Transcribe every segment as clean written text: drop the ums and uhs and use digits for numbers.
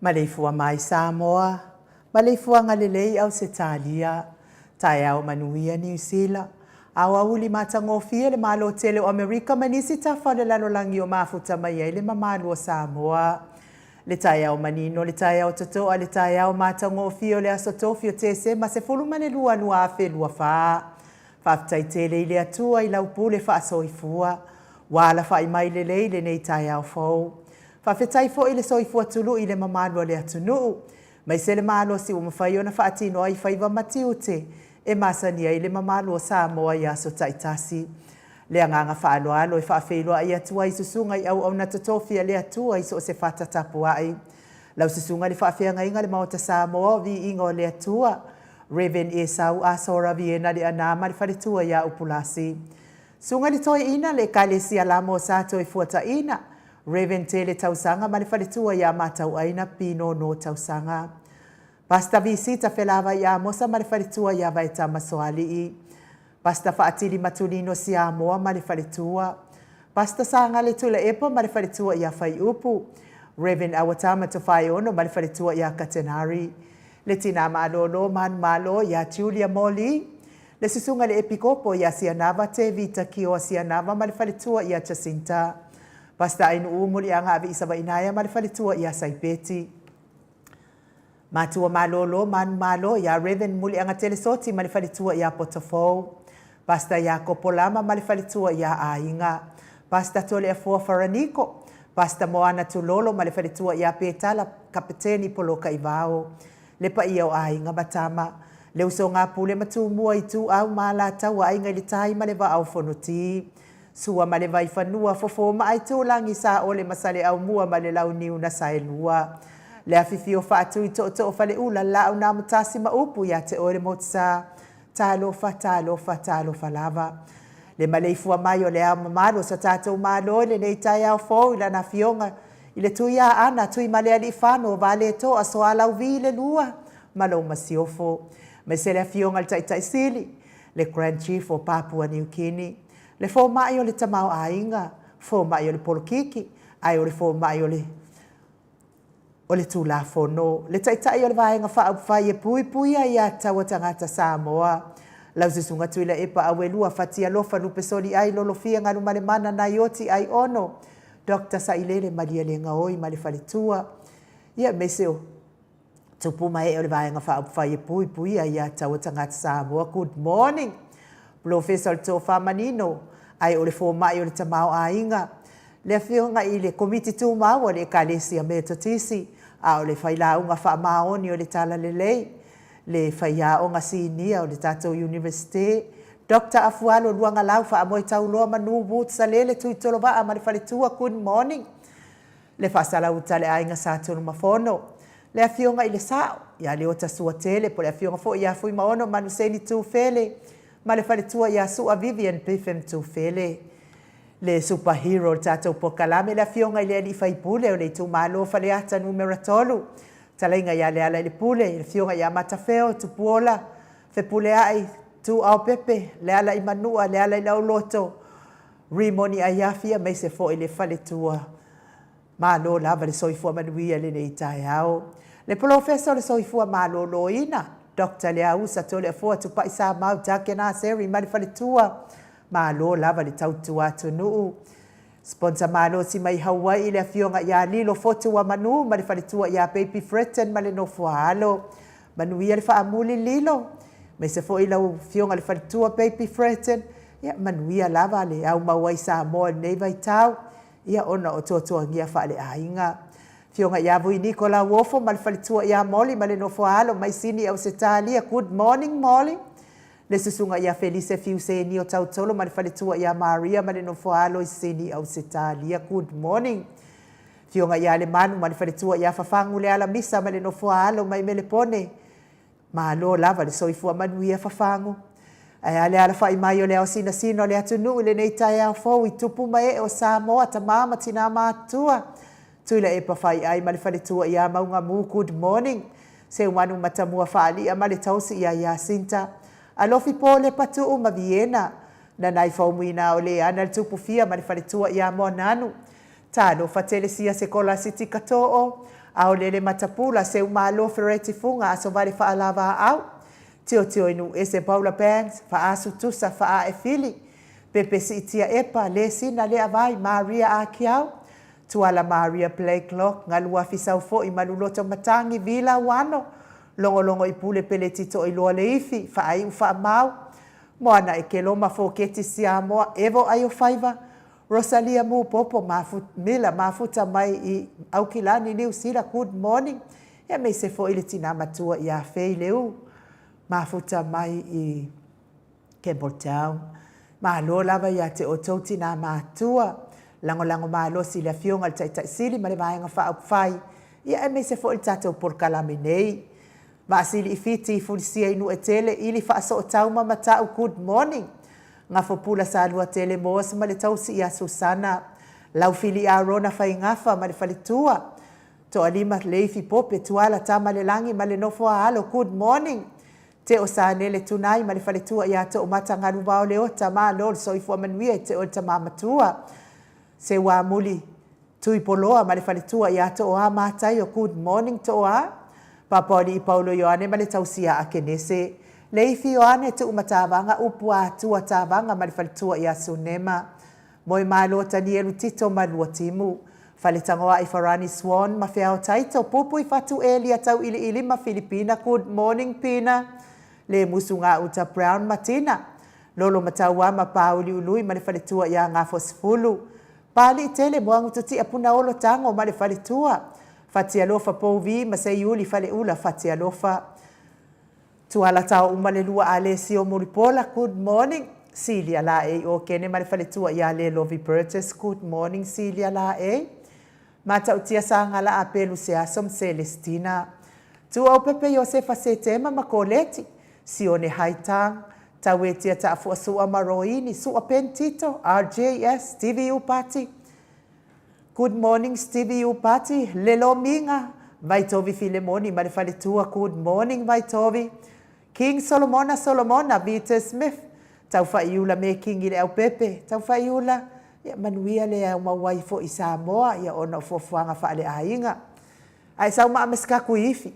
Maleifua mai Samoa, maleifuaga lelei Ausetalia, taeao manuia Niu Sila, aoauli matagofie le Malo tele o Amerika ma nisi tafa o le lalolagi o mafuta mai ai le mamalu o Samoa. Le taeao manino, le taeao totoa, le taeao matagofie o le aso tofi o Tesema 12 2024. Faafetai tele i le Atua i lau pule faasoifua, ua alafai mai lelei lenei taeao fou. Faafetai foi i le soifua tului i le mamalu o le atunuu, maise le malosi ua mafai ona faatino ai faiva ma tiute e masani ai le mamalu o Samoa i aso taitasi. Le agaga faaaloalo e faafeiloai atu ai i susuga i auauna totofi a le Atua i so o se fata tapuai. Lau susuga i le faafeagaiga le Maota Samoa o Viiga o le Atua, Rev. Esau Asora Viena Leaana ma le faletua ia Upulasi. Susuga i le Toeaina le Ekalesia Lamo sa toe fuataina, Rev. Tele Tausaga ma le faletua ia Matauaina Pinono Tausaga. Pastor Visita Felavai Amosa ma le faletua ia Vaetama Soalii. Pastor Faatili Matulino Siamoa ma le faletua. Pastor Sagale Tuilaepa ma le faletua ia Faiupu. Rev. Awatama Tofaeono ma le faletua ia Katenari. Le tina malolo manumalo ia Julia Moli. Le susuga i le Epikopo ia Sianava Tevita Kioa Sianava ma le faletua ia Jacinta. Pastor Ainuu Muliaga Aviisavainaia ma le faletua ia Saipeti. Matua malolo manumalo ia Rev. Muliaga Telesoti ma le faletua ia Potofou. Pastor Iakopo Lama ma le faletua ia Aiga. Pastor Toleafoa Faraniko. Pastor Moana Tulolo ma le faletua ia Petala Kapeteni Polokaivao, le paia o aiga ma tama, le usoga a Pule ma Tumua Ituau ma Alataua Aiga i le Tai ma le Vaa o Fonoti, Sua ma le Vaifanua, Fofo ma Aitulagi, Saole ma Saleaaumua ma le Launiu na Saelua, le afifio Faatui Tootoo Faleula, Laau na Amotasi ma upu ia te oe le Motusa. Talofa, talofa, talofa lava. Le maleifua mai o le Ao Mamalu o so tatou Malo i lenei taeao fou i Lana Afioga i le Tuiaana Tuimalealiifano Valetoa Soalauvi le Lua ma lou Masiofo, aemaise le Afioga i le Taitai Sili, le Grand Chief o Papua New Guinea, le Fomai o le Tamaoaiga, Fomai o le Polokiki, ae o le Fomai o le o le Tulafono, le Taitai o le Vaega Faaupufai e puipuia ia taua tagata Samoa. Lau Susuga Tuilaepa Auelua Fatialofa Lupesoliai Lolofia Galumalemana Naioti Aiono Doctor Sailele Malielegaoi ma le Faletua, ia aemaise o Tupu ma ee o le Vaega Faaupufai e puipuia ia taua tagata Samoa. Good morning. Polofesa o le Tofa Manino, ae o le Fomai o le Tamaoaiga, le Afioga i le Komiti Tumau a le Ekalesia Metotisi, a o le Failauga Faamaoni o le Talalelei, le Faiaoga Sinia o le tatou Iunivesite, Doctor Afualo Luagalau Faamoetauloa Manu Woods Salele Tuitolovaa ma le Faletua. Good morning. Le Faasalauta a le Aiga Sa Tunumafono, le Afioga i le Sao ia Leota Suatele po o le Afioga foi ia Fuimaono Manuseni Tufele ma le Faletua ia Sua Vivian Biffin Tufele. Le Super Hero o le tatou polokalame, le Afioga i le Alii Faipule o le Itumalo Faleata Numera 3, Talaiga ia Lealailepule, le Afioga ia Matafeo Tupuola Fepuleai Tuaopepe, Lealaimanua, Lealaiauloto, Rimoni Aiafi aemaise foi le faletua. Malo lava le soifua manuia i lenei taeao. Le Polofesa o le Soifua Maloloina, Doctor Leausa Toleafoa Tupai Samau Takenaseri ma le faletua. Malo lava le tautua atunuu. Sponsor malosi mai Hawaii le Afioga ia Lilo Fotuamanu ma le faletua ia Baby Fretton ma le nofoaalo. Manuia le faamuli Lilo, aemaise foi lau Afioga i le faletua Baby Fretton. Ia manuia lava le aumau ai Samoa i lenei vaitau, ia ona o tuatuagia faaleaiga. Afioga ia Vui Niko Lauofo ma le faletua ia Molly ma le nofoaalo mai Sini Ausetalia, good morning Molly. Le susuga ia Felise Fiusenio Tautolo ma le faletua ia Maria ma le nofoaalo i Sini Ausetalia, good morning. Afioga ia Lemanu ma le faletua ia Fafagu Lealamisa ma le nofoaalo mai Melepone, Malo lava le soifua manuia Fafagu. Ae a le alafai mai o le ao sinasina o le atunuu i lenei taeao fou i tupu ma ee o Samoa, tama ma tina matutua. Tuilaepa Faiai ma le faletua ia Maugamu, good morning. Seumanu Matamua Faalia ma le tausi ia Jacinta. Alofi Polepa Tuu ma Viena. Nanai Faumuina o Leana le Tupufia ma le faletua ia Moananu. Talofa Telesia Sekola Siti Katoo, Aolele Matapula, Seumalo Fereti Fuga, Asovale Faalavaau, Tiotio Inuuese Paula Banks, Faasu Tusa Faae Fili, Pepe Siitia Epa, Lesina Leavai, Maria Akiau, Tuala Maria Blakelock, Galuafi Saufoi Maluloto Matangi, Vila Uano, Logologo i Pule Peleti Toiloa Leifi, Faaiu Faamau, Moana Ekeloma Foketi Siamoa, Evo Aiofaiva, Rosalia Mupopo Mila mafuta mai i Aukilani, Niu Sila, good morning. Ia aemaise foi le tina matua ia Fei Leu, mafuta mai i Campbelltown. Malo lava ia te outou tina matua. Lagolago malosi i le Afioga i le Taitai Sili ma le Vaega Faaupufai, ia aemaise foi le tatou polokalame nei. Vaasili i Fiti, Fulisia i Nuetele, Ili Faasootau ma Matau, good morning. Gafopula Saluatele Moas ma le tausi ia Susana, Laufili Arona Faigafa ma le faletua, Toalima Leifi Pope Tuala Tamalelagi ma le nofo a alo, good morning. Teo Sanele Tunai ma le faletua ia Toomata Galuvao Leota, malo le soifua manuia i te oe le tama matua. Seuamuli Tuipoloa ma le faletua ia Tooa Mataio, good morning Tooa. Papaoalii Paulo Ioane ma le tausi ia Akenese. Leifi Ioane Tuumatavaga Upu Atua Tavaga ma le faletua ia Sunema. Moemalo Tanielu Tito ma Luatimu. Faletagoai Farani Swan ma Feao Taito Pupui Fatu Elia Tauiliili ma Filipina, good morning Pina. Lemusu Gauta Brown ma Tina. Lolo Matauama Pāuliului ma le faletua ia Gafosefulu. Pali Tele Moagututia Punaolo Tago ma le faletua. Fatialofa Pouvi ma Seiuli Faleula Fatialofa. Tuala Tao uma le lua Alesio Mulipola, good morning. Silia Laei Okene ma le faletua ia Lelovi Burgess, good morning Silia Laei. Matautia Sagala Apelu Seaso ma Celestina. Tuaupepe Iosefa Setema ma Koleti, Sione Haitang, Tauetia Taafuasua ma Roini, Sua Ben Tito, RJS, Stevie Upati. Good morning Stevie Upati, Lelo Minga, Vaitovi Filemoni ma le faletua, good morning Vaitovi. King Solomona Solomona, Vita Smith, Taufaiula me Kingi Leaupepe, Taufaiula, ia manuia le au mau ai foi i Samoa, ia ona o fuafuaga faaleaiga. Ae sau maa ma se kaku ifi.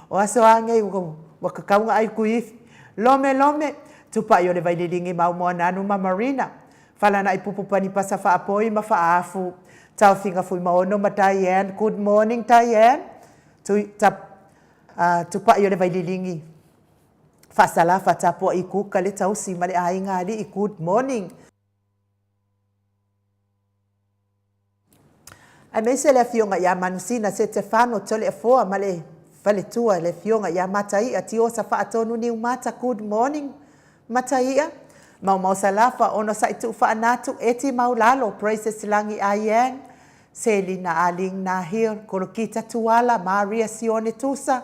O aso a nei ua kakauga ai ku ifi. Lome lome, tupai o le Vaililigi mau Moananu ma Marina. Falanaʻi pupu pani pasa faapoi ma faaafu. Taofiga Fuimaono ma Diane, good morning Diane. Tui, ta, tupai o le Vaililigi. Faasalafa tapuai kuka le tausi ma le aiga alii, good morning. Aemaise le afioga ia Manusina Setefano Toleafoa ma le faletua le afioga ia Mataia Tiosa Faatonu Niumata, good morning Mataia. Maumau Salafa Onosai Tuufaanatu Eti Maulalo Praises Lagi Aiyang Selina Aling Nahir Kolokita Tuala Maria Sione Tusa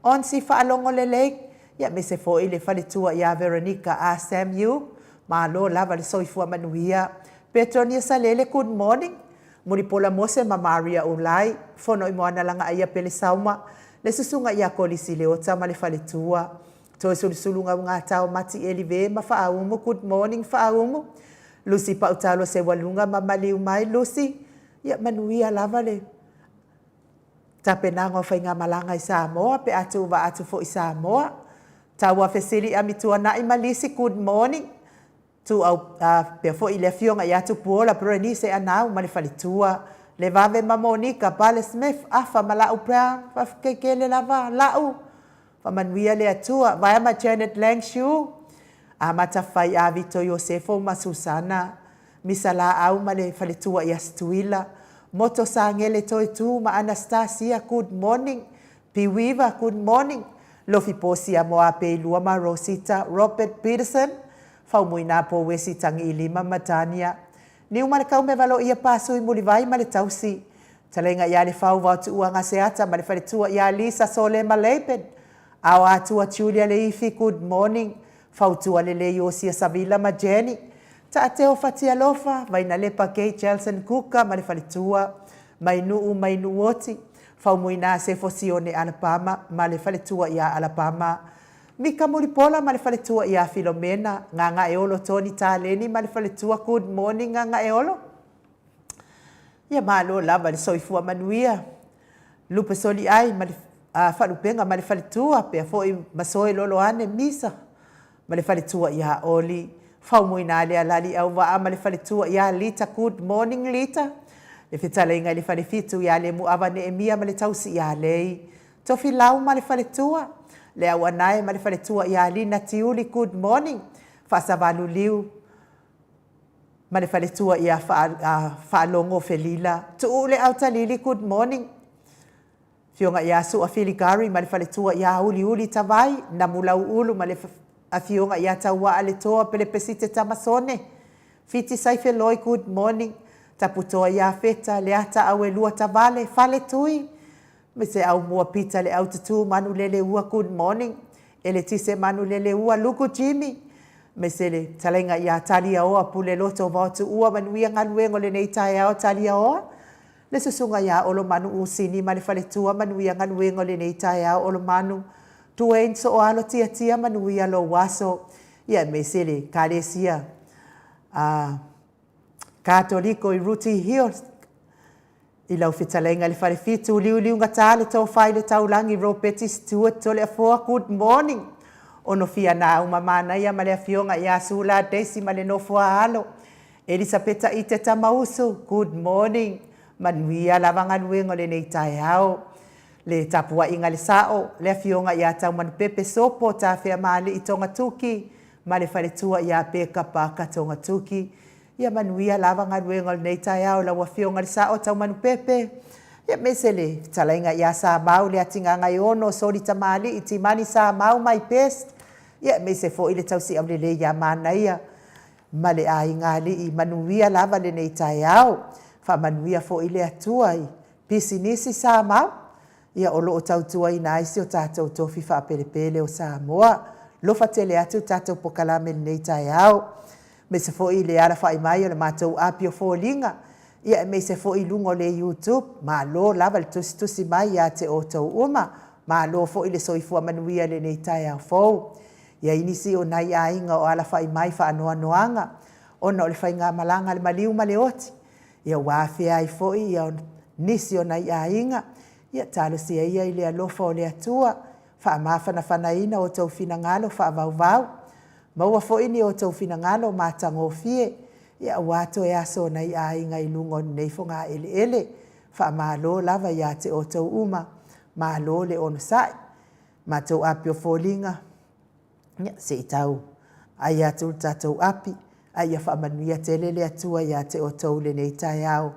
Onsi Faalogo Lelei ia aemaise foi le faletua ia Veronica A Sam Yu. Malo lava le soifua manuia. Petronia Salele, good morning. Mulipola Mose ma Maria Ulai, Fono i Moana Lagaaia Pele Sauma, le susuga ia Kolisi Leota ma le faletua. Toe Sulusulu Gaugata o Mati Elive ma Faaumu, good morning Faaumu. Lucy Pautalo Seualuga ma Maliu mai Lucy, ia manuia lava le tapenaga o faigamalaga i Samoa pe a tuuvaa atu foi i Samoa. Taua Fesili Amituanai ma Lisi, good morning. Tuau pea foi i le afioga ia Tupuola Berenice Anau ma le faletua, le vave ma Monica Pale Smith, Afa ma Lau Brown, faafetai tele lava Lau, faamanuia le Atua, vaea ma Janet Lang Shu, Amata Fai a Vito Iosefo ma Susana, Misa Laau ma le faletua ia Stuila, Moto Sagele Toetu ma Anastasia, good morning, Piuiva, good morning, Lofi Posia Moapeilua ma Rosita, Robert Peterson, Faumuina Pouesi Tagiilima ma Tania, Niumalekau me Valoia Pasui Mulivai ma le tausi, Taleiga ia Lefau Vaotuua Gaseata ma le faletua ia Lisa Sole ma Laban, Ao Atua Julia Leifi, good morning, Fautua Lelei Osia Savila ma Jenny, Taateo Fatialofa, Vainalepa Kay Jelson Kuka ma le faletua, Mainuu Mainuoti, Faumuina Sefo Sione Alapama ma le faletua ia Alapama, Mika Mulipola ma le faletua ia Filomena, Gagaeolo Tony Taleni ma le faletua, good morning Gagaeolo. Ia malo lava le soifua manuia. Lupe Soliai ma le Faalupega ma le faletua, pea foi ma Soe Loloane Misa ma le faletua ia Oli. Faumuina le Alali Auvaa ma le faletua ia Lita, good morning Lita. Le fetalaiga i le falefitu ia Lemuava Neemia ma le tausi ia Lei. Tofilau ma le faletua, le Auanae ma le faletua ia Lina Tiuli, good morning. Faasavalu Liu ma le faletua ia Faalogo Felila. Tuu le Autalili, good morning. Afioga ia Sua Filigari ma le faletua ia Uliuli Tavai, Namulauulu ma le afioga ia Tauaa Letoa Pelepesite Tamasone, Fiti Saifeloi, good morning. Taputoa ia Feta, Leata Auelua Tavale, Faletui, me se Aumua Pita le Aututu Manuleleua, good morning. Eletise Manuleleua, Luku Jimmy, me se le talaiga ia Taliaoa Puleloto Vaotuua, manuia galuega o lenei taeao Taliaoa. Le susuga ia Olomanu Usini ma le faletua, manuia galuega o lenei taeao Olomanu. Duane Sooalo Tiatia, manuia lou aso. Ia aemaise le Ekalesia a Katoliko i Rooty Hill i lau fetalaiga i le Falefitu, Liuliugata le tofa i le taulagi Ropeti Stewart Toleafoa, good morning. Onofia Nauma Manaia ma le afioga ia Sula Daisy ma le nofo a alo. Elisapeta Ite Tamausu, good morning. Manuia lava galuega o lenei taeao. Le tapuaiga le sao, le afioga ia Taumanupepe Sopo Tafeamaalii Togatuki, ma le faletua ia Peka Parker Togatuki. Ia manuia lava galuega o lenei taeao i lau Afioga i le Sao Taumanupepe, ia aemaise le fetalaiga ia Samau Leatigaagaiono Soli Tamalii Timani Samau my best, ia aemaise foi le tausi aulelei ia Manaia ma le aiga alii. Manuia lava lenei taeao. Faamanuia foi le Atua i pisinisi Samau, ia o lo o tautuaina ai si o tatou tofi faapelepele o Samoa. Alofa tele atu le tatou pokalame i lenei taeao, aemaise foi le alafai mai o le matou api o foliga, ia aemaise foi i luga o le YouTube. Malo lava le tusitusi mai ia te outou uma. Malo foi le soifua manuia i lenei taeao fou. I ai nisi o nai aiga o alafai mai faanoanoaga ona o le faigamalaga a le maliu ma le oti, ia ua afea ai foi ia nisi o nai aiga, ia talosia ia i le alofa o le Atua, faamafanafanaina outou finagalo faavauvau, maua foi ni outou finagalo matagofie, ia aua toe aso o nai aiga i luga o lenei fogaeleele. Faamalo lava ia te outou uma, malo le onosai. Matou api o foliga, ia se i tau ai atu le tatou api, a ia faamanuia tele le Atua ia te outou i lenei taeao.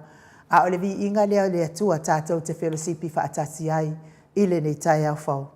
A o le viiga lea o le Atua tatou te felosipi faatasi ai i lenei taeao fou.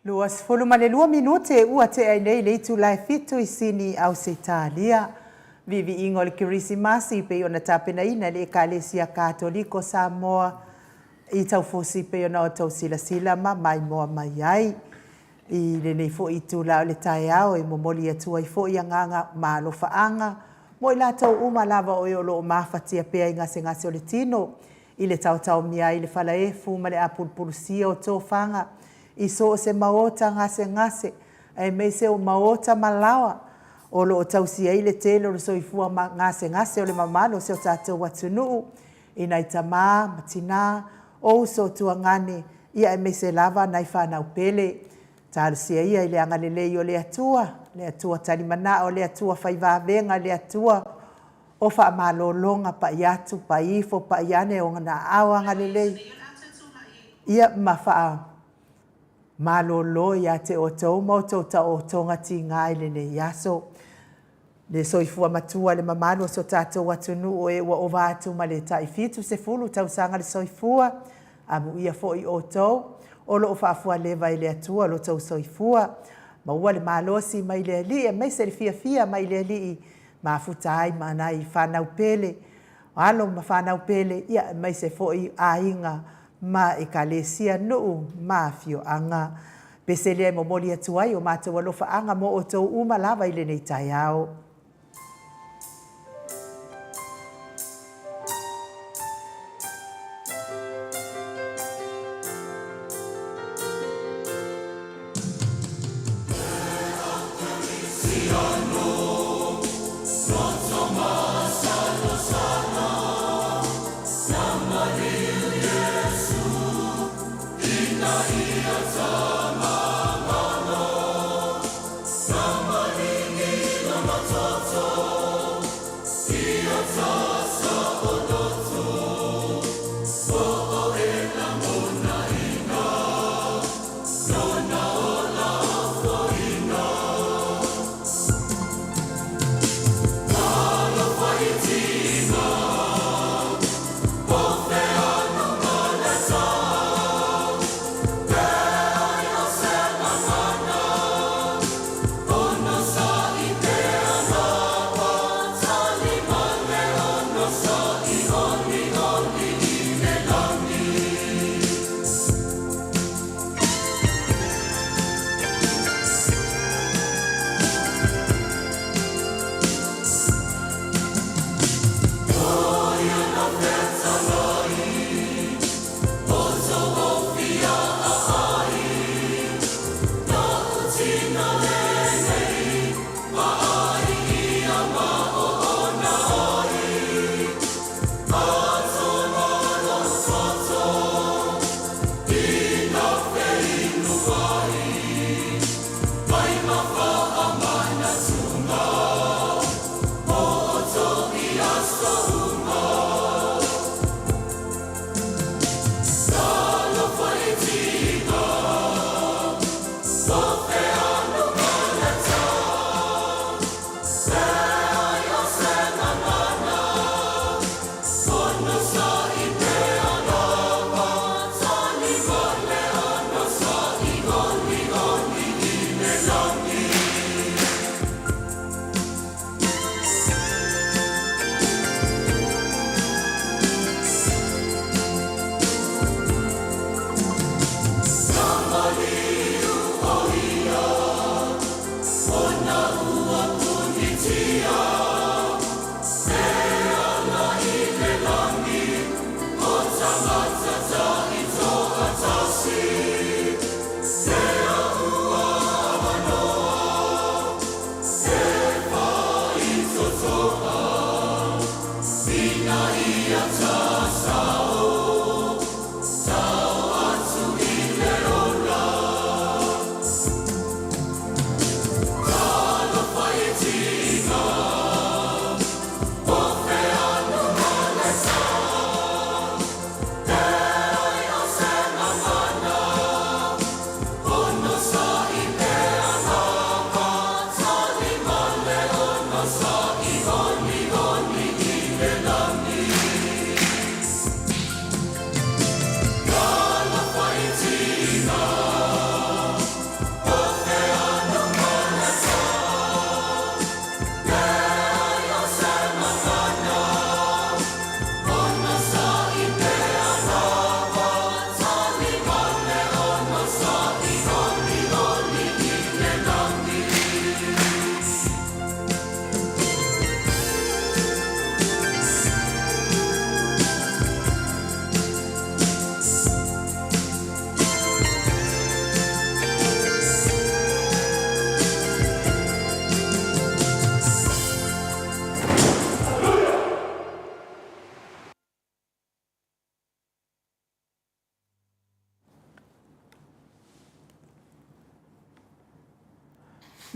22 minute ua tea ai nei le itula e 7 i Sini, Ausetalia. Viiviiga o le Kerisimasi pei ona tapenaina e le Ekalesia Katoliko Samoa i taufosi pei ona outou silasila ma maimoa mai ai. I lenei foi itula o le taeao e momoli atu ai foi agaga ma alofaaga mo i latou uma lava o e o lo o mafatia pea i gasegase o le tino, i le taotaomia ai i le falaefu ma le apulupulusia o tofaga i so o se maota gasegase, aemaise o maota ma laoa o lo o tausi ai le tele o le soifua gasegase o le mamalu o si o tatou atunuu, i nai tama ma tina, o uso tuagane, ia aemaise lava nai fanau pele. Talosia ia i le agalelei o le Atua, le Atua talimanao, le Atua faivavega, le Atua o faamalologa, pai atu, pai ifo, pai ane ona aao agalelei, ia ma faamalolo ia te outou ma outou taotoga tiga i lenei aso. Le soifua matua i le mamalu o si o tatou atunuu e ua ova atu ma le tai 70 tausaga le soifua, amuia foi outou o lo o faafualeva e le Atua lo outou soifua. Maua le malosi mai le Alii aemaise le fiafia mai le Alii, mafuta ai ma nai fanau pele, alo ma fanau pele, ia aemaise foi aiga ma ekalesia, nuu ma afioaga. Pese lea e momoli atu ai o matou alofaaga mo outou uma lava i lenei taeao.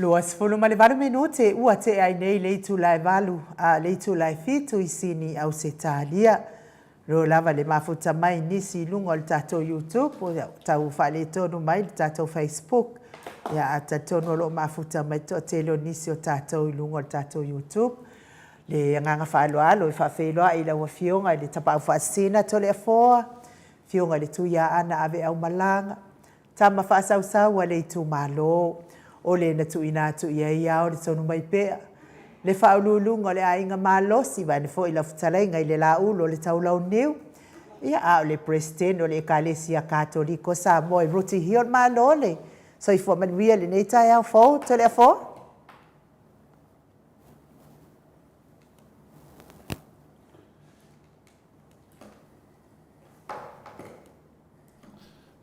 28 minute ua tea ai nei le itula e valu a le itula e fitu i Sini, Ausetalia. Lo lava le mafuta mai nisi i luga o le tatou YouTube, ua tau faaletonu mai le tatou Facebook. Ia, a talitonu o lo o mafuta mai le toatele o nisi o tatou i luga o le tatou YouTube. Le agaga faaaloalo e faafeiloai i lau Afioga i le Tapaau Faasisina Toleafoa, Afioga i le Tuiaana Aveaumalaga, Tama faasausau a le itumalo, o le na tuuina atu i ai ao le tonu mai pea, le faauluuluga o le aiga malosi vaeane foi lau fetalaiga i le Laulu o le Taulauniu, ia a o le Peresetene o le Ekalesia Katoliko o Samoa i Rooty Hill. Malo le soifua manuia i lenei taeao fou, Toleafoa.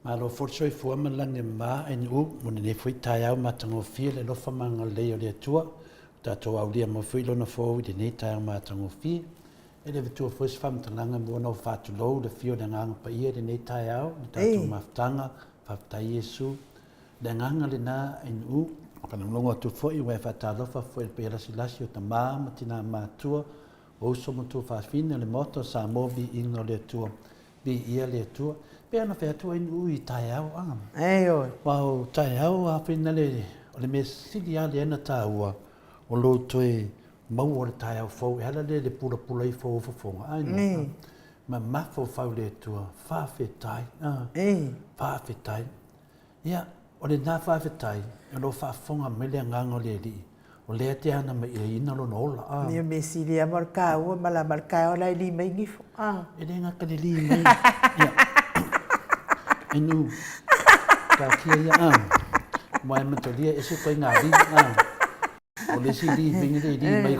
Malo foi le soifua ma le lagi e mama NU mo lenei foi taeao matagofie le alofa ma agalelei o le Atua. Ua tatou aulia mai foi Lona foau i lenei taeao matagofie. E le avatua foi se faamatalaga mo ona ou faatulou le afio o le Agaga Paia i lenei taeao, le tatou mafutaga, faafetai Iesu. Le agaga lena NU, faalogologo atu foi ua e faatalofa foi i le paia lasilasi o tama ma tina matua, o uso ma tuafafine o le Maota o Samoa, viiga o le Atua. Viia le Atua. Pei ona fai atu ai Nu'u i taeao a. Ioe. Aua o taeao a fai le o le mea sili lava lea na taua o lou toe maua o le taeao fou e ala lea i le pulapula ifo o ou fofoga a ina ma mafaufau i le Atua faafetai a. Faafetai. Ia, o lena faafetai, o lo o faafofoga mai le Agaga o le Alii, o lea e te ana mai i lona ola. A. Ia me sili lava o le taua ma la ma le taeao la e li mai gifo. A. E le gata le li mai. Ia. Inu. Taatia ia. A. Ua e matalia ese koe ngā li. A. O le isi li vingi le li mai.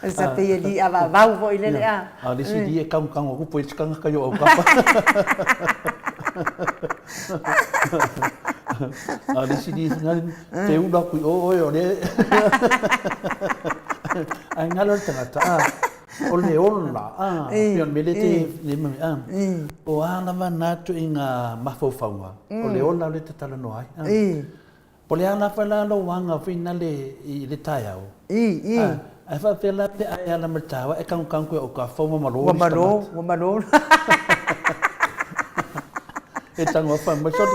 O sa pei e li avavau foi lele a. A o le isi li e kagokago aku po i tikanga kai o au kapa. A o le isi li te ula aku i o oe o le. Ai ngalo le tagata a. O le ola a. Pei o le mea lea te le mea a. O a lava na ituaiga mafaufauga, o le ola lea e te talanoa ai. Po o le a lava la lou aga foi nale i le taeao. Ae faapefea la pe a e ala mai le taeao ae kagokago koe o ka fou ua malo Ua malo, ua malo. E tago a fai mai sole.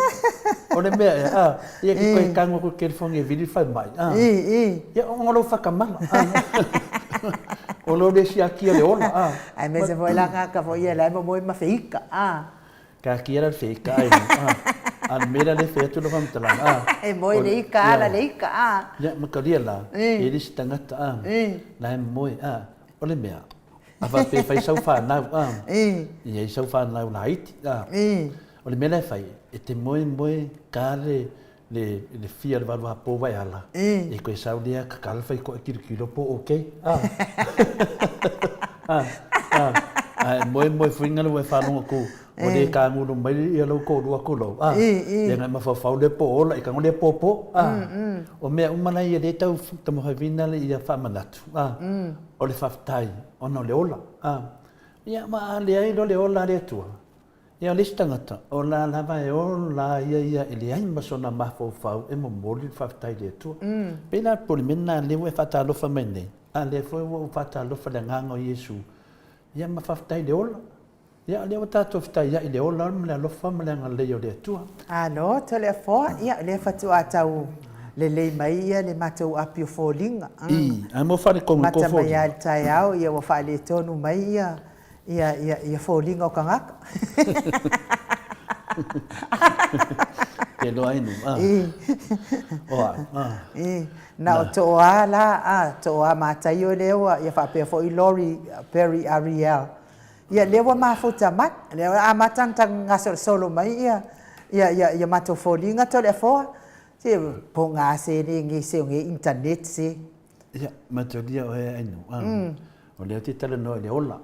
O le mea ea, a, ia ke koe kago aku i California e vili le faimai, a. Ia ona o lou whakamala, a. O lou le siakia le ola, a. Aemaise foi la tagata foi ia la e momoe ma feika, a. Ka kīia la le feika ai, a. A le mea la lea e fai atu lau faamatalaga, a. E moe le ika, ala le ika, a. Ia, ma talia la, e le isi tagata, a. La e moe, a. O le mea, a faapea e fai sau fanau, a. E i ai sau fanau laiti, a. O le mea la e fai, e te moemoe ka le le le fia le valu apo vai ala e koe sau lea ka kala fai koe kilokilo po ok a a a a e moe moe fui ngalo e whalongo ku o le ka ngulu mai ia lau ko lua ko lou a le ngai mafaufau le po ola i kango le po po a o mea uma la ia le tau taumafaiina le ia faamanatu a o le faafetai ona o le ola a ia ma a leai loa le ola a le Atua. Ia, o le isi tagata, o la lava e ola ia ia e leai ma sona mafaufau e momoli le faafetai i le Atua. Pei la po o le mea lena lea ua e faatalofa mai nei, a lea foi ua ou faatalofa i le agaga o Iesu, ia ma faafetai i le ola. Ia, o lea ua tatou fetaiai i le ola ma le alofa ma le agalelei o le Atua. Alo, Toleafoa, ia o lea faatoa tau lelei mai ia le matou api o foliga. I, ae mo faletonu i kou foliga. Mata mai lava i le taeao, ia ua faaletonu mai ia ia ia ia foliga o tagata. Te loa ai nu. Ah. O a. Ah. I, na o Toa la, a, Toa Mataio lea ua, ia faapea foi Lori Perry Ariel. Ia lea ua mafuta mai, lea ua amata ona tagasolosolo mai ia ia ia ia matou foliga Toleafoa. Se poga se le nge se o nge internet se. Ia, matalia oe e Ainu. O lea ou te talanoa i le ola.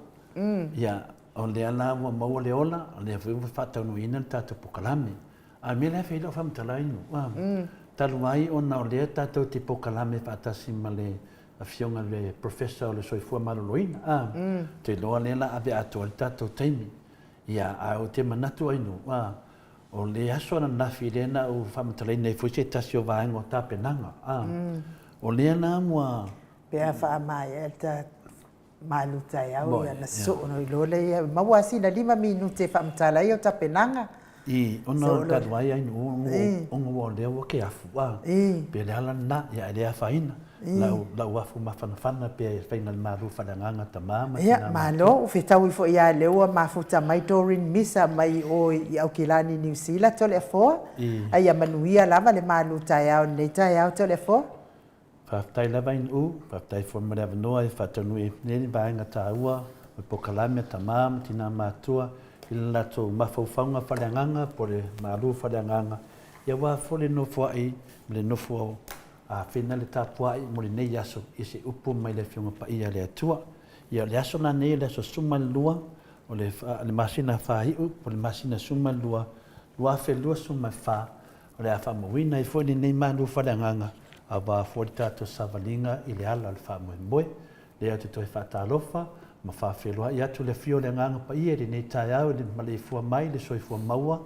Ia, o lea la ua maua le ola, o lea foi ua faataunuuina le tatou polokalame. A o le mea la e fai ai lau faamatalaga Ainu, talu ai ona o lea tatou te polokalame faatasi ma le Afioga i le Professor o le Soifua Maloloina, ou te iloa lea o le a ave atoa ai le tatou taimi. Ia, ae ou te manatu Ainu, O le aso ananafi lea na ou faamatalaina ai foi se tasi o vaega o tapenaga, a. O lea la ua. Pe a faamaea le ta malu taeao ia ona sosoo loa lea, maua lava sina 5 minute e faamatala ai au tapenaga. I, ona o le talu ai ainuu ona ua o lea ua ke afu, a, pe o le ala lena, ia ae le afaina, lau, lau afu mafanafana pea i le faiga o le malu faaleagaga tama ma tina matua. Ia, malo, ua fetaui foi lava lea ua mafuta mai Doreen Misa mai o i Aukilani, Niu Sila, Toleafoa. A ia manuia lava le malu taeao i lenei taeao, Toleafoa. Faafetai lava Ainuu, faafetai foi mo le avanoa e faataunuu ai nei le vaega taua o le polokalame a tama ma tina matutua i le latou mafaufauga faaleagaga po o le malu faaleagaga, ia aua foi le nofoai ma le nofo afena le tapuai mo lenei aso i se upu mai le Afioga Paia a le Atua. Ia o le aso lanei o le aso 12 o le le masina faaiu po o le masina 12 2024, O le a faamauina ai foi lenei malu faaleagaga aua foi le tatou savaliga i le ala o le faamoemoe. Lea ou te toe faatalofa ma faafeiloai atu le afio o le Agaga Paia i lenei taeao i le maleifua mai i le soifua maua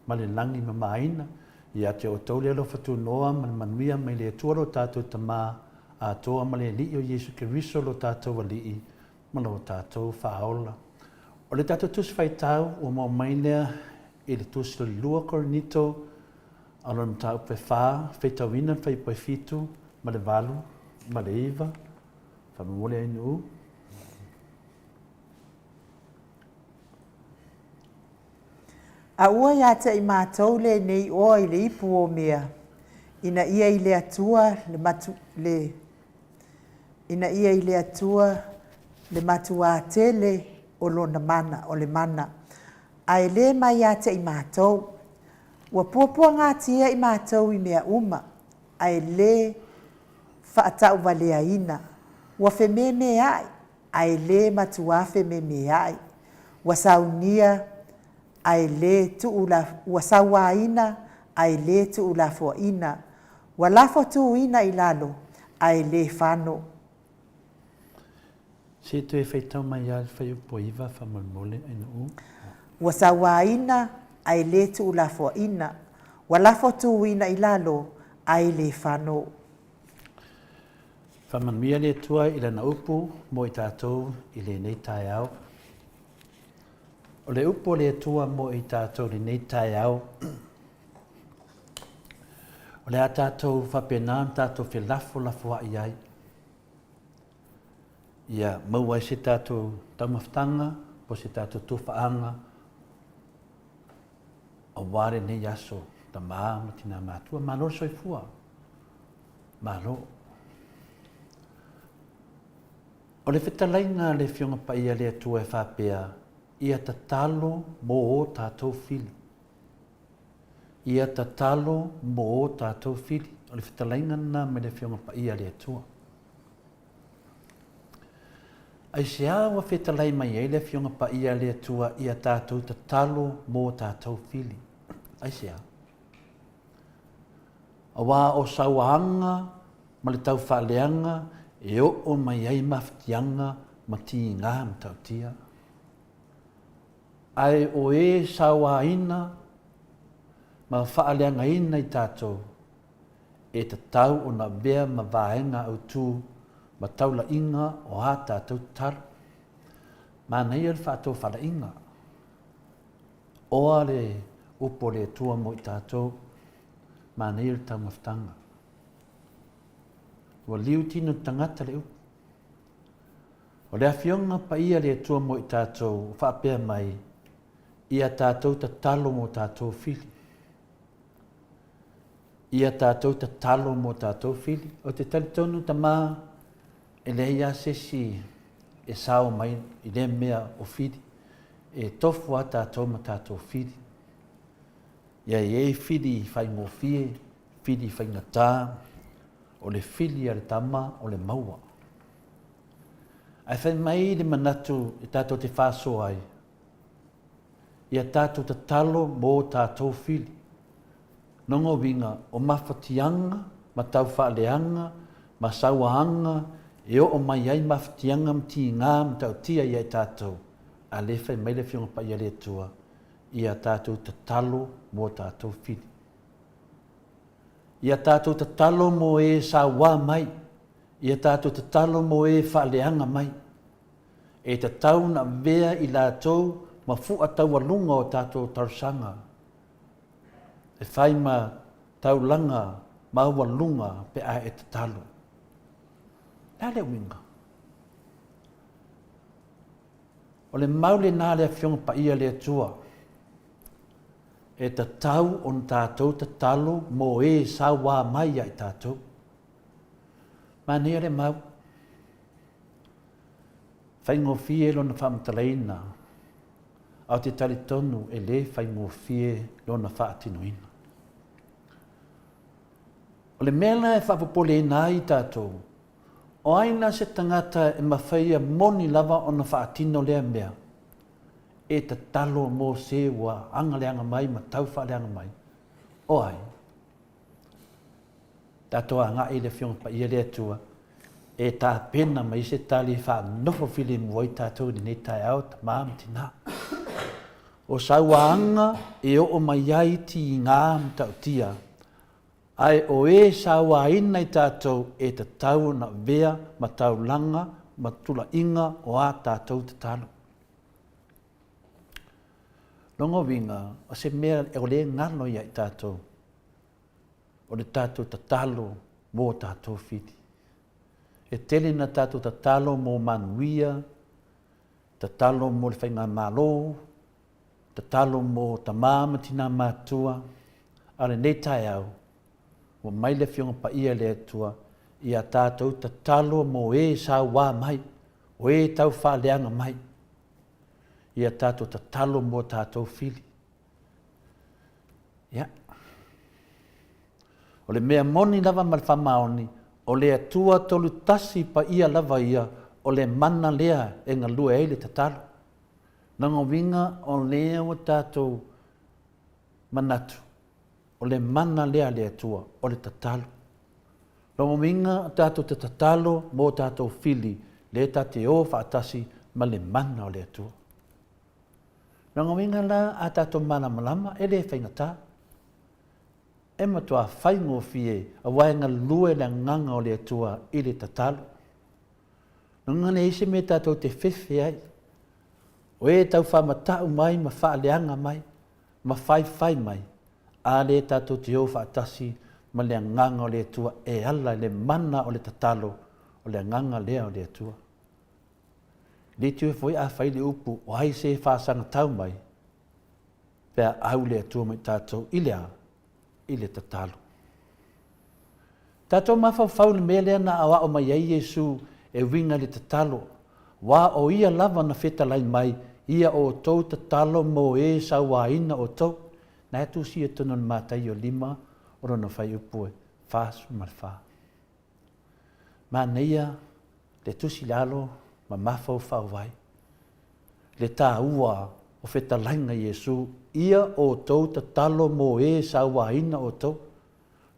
ma le lagi mamaina. Ia te outou le alofa tunoa ma le manuia mai le Atua lo tatou Tama atoa ma le Alii o Iesu Keriso lo tatou Alii ma lo tatou Faaola. O le tatou Tusi Faitau ua maua mai lea i le Tusi Lua Korinito a lona mataupu e fa, feitauina le fuaiupu e fitu ma le valu ma le iva. Faamomoli ai nuu. A ua ia te i matou lenei oa i le ipu o mea, ina ia i le Atua le matu, le ina ia i le Atua le matuā tele o lona mana, o le mana, ae le mai ia te i matou. Ua puapuagatia i matou i mea uma, ae le faatauvaleaina. Ua fememeaʻi, ae le matuā fememeaʻi. Ua saunia, ae le tuu ua sauaina, ae le tuulafoaina. Ua lafotuina i lalo, ae le fano. Se toe faitau mai lava le fuaiupu 9 faamolemole, Ainuu. Ua sauaina, ae le tuulafoaina. Ua lafotuina i lalo, ae le fano. Faamanuia le Atua i Lana upu mo i tatou i lenei taeao. O le upu a le Atua mo i tatou i lenei taeao, o le a tatou faapena ona tatou felafolafoai ai, ia maua ai se tatou taumafataga po o se tatou tofaaga aua lenei aso, tama ma tina matua. Malo le soifua. Malo. O le fetalaiga a le Afioga Paia a le Atua e faapea, Ia tatalo mō ō tātou fili. Ia tatalo mō ō tātou fili. O le fetalaiga lena mai le Afioga Paia a le Atua. Aisea ua fetalai mai ai le Afioga Paia a le Atua ia tātou tatalo mō tātou fili? Aisea? Aua o sauaga ma le taufaaleaga e oo mai ai mafatiaga ma tiga matautia. Ae o e sauaina ma faaleagaina i tatou, e tatau ona avea ma vaega autu ma taulaiga o a tatou tatalo. Manaia le faatofalaiga. Oa le upu o le Atua mo i tatou, manaia le taumafataga. Ua liu tino le tagata le upu. O le Afioga Paia le Atua mo i tatou o faapea mai, ia tatou tatalo mo tatou fili. Ia tatou tatalo mo tatou fili. Ou te talitonu tama, e leai lava se isi e sao mai i lea mea o fili. E tofu lava tatou ma tatou fili. Ia e i ai fili faigofie, fili faigata, o le fili a le tama o le maua. Ae fai mai le manatu e tatou te faasoa ai, ia tatou tatalo mō tatou fili. Lona uiga, o mafatiaga ma taufaaleaga ma sauaaga e oo mai ai mafatiaga ma tiga matautia ia i tatou, a le fai mai le Afioga Paia a le Atua. I a tātou tatalo mō tātou whiri. I a tātou tatalo mō e sauā mai, i a tātou tatalo mō e whaaleanga mai. E tatau na vea i lātou ma fua taualunga o tātou talosaga. E whai ma taulanga maualunga pe a e tatalo. Le a le uiga? O le mau lenā le Afioga Paia le Atua, e tatau ona tātou tatalo mō e sauā mai ia i tātou. Manaia le mau. Faigofie lona faamatalaina, a o te talitonu e lē faigofie lona faatinoina. O le mea la e faapopoleina ai i tātou, O ai la se tagata e mawhai ia moni lava ona faatino lea mea, e tatalo mo se ua agaleaga mai ma tau faaleaga mai? O ai? Tatou agai i le Afioga Paia le Atua e tapena mai se tali e faanofo filemu ai tatou i lenei taeao, tamā ma tinā. O sauaga e oo mai ai tigā matautia, Ae o e sauaina i tatou e tatau ona avea ma taulaga ma tulaiga o a tatou tatalo. Lona uiga, o se mea o lea e galo ia i tatou, o le tatou tatalo mo tatou fili. E tele na tatou tatalo mo manuia, tatalo mo le faigamalo, Tatalo mo tamā ma tinā matua, a lenei taeao, ua mai le Afioga Paia le Atua i a tātou tatalo mo ē sauā mai, o ē tau faaleaga mai, i a tātou tatalo mo tātou fili. Ia. O le mea moni lava ma le faamaoni, o le Atua Tolutasi Paia lava ia, o le mana lea e galue ai le tatalo. Lona uiga o lea ua tatou manatu, o le mana lea a le Atua, o le tatalo. Lona uiga tatou te tatalo mo tatou fili, lea ta te o faatasi ma le mana o le Atua. Lona uiga la a tatou malamalama e le faigata. E matua faigofie aua e galue le agaga o le Atua i le tatalo. Lona uiga leai se mea tatou te fefe ai. O e tau faamatau mai ma faaleaga mai ma faifai mai, a lea tatou te o faatasi ma le agaga o le Atua e ala i le mana o le tatalo o le agaga lea o le Atua. Leitioa foi a fai le upu o ai se faasagatau mai, pe a au le Atua ma i tatou i le a? I le tatalo. Tatou mafaufau i le mea lea na aoao mai ai Iesu e uiga i le tatalo, aua o Ia lava na fetalai mai, Ia outou tatalo mo e sauaina outou. Na e tusia tonu o le Mataio lima o lona fuaiupu e 44. Manaia le tusi i lalo ma mafaufau ai le taua o fetalaiga Iesu, Ia outou tatalo mo e sauaina outou.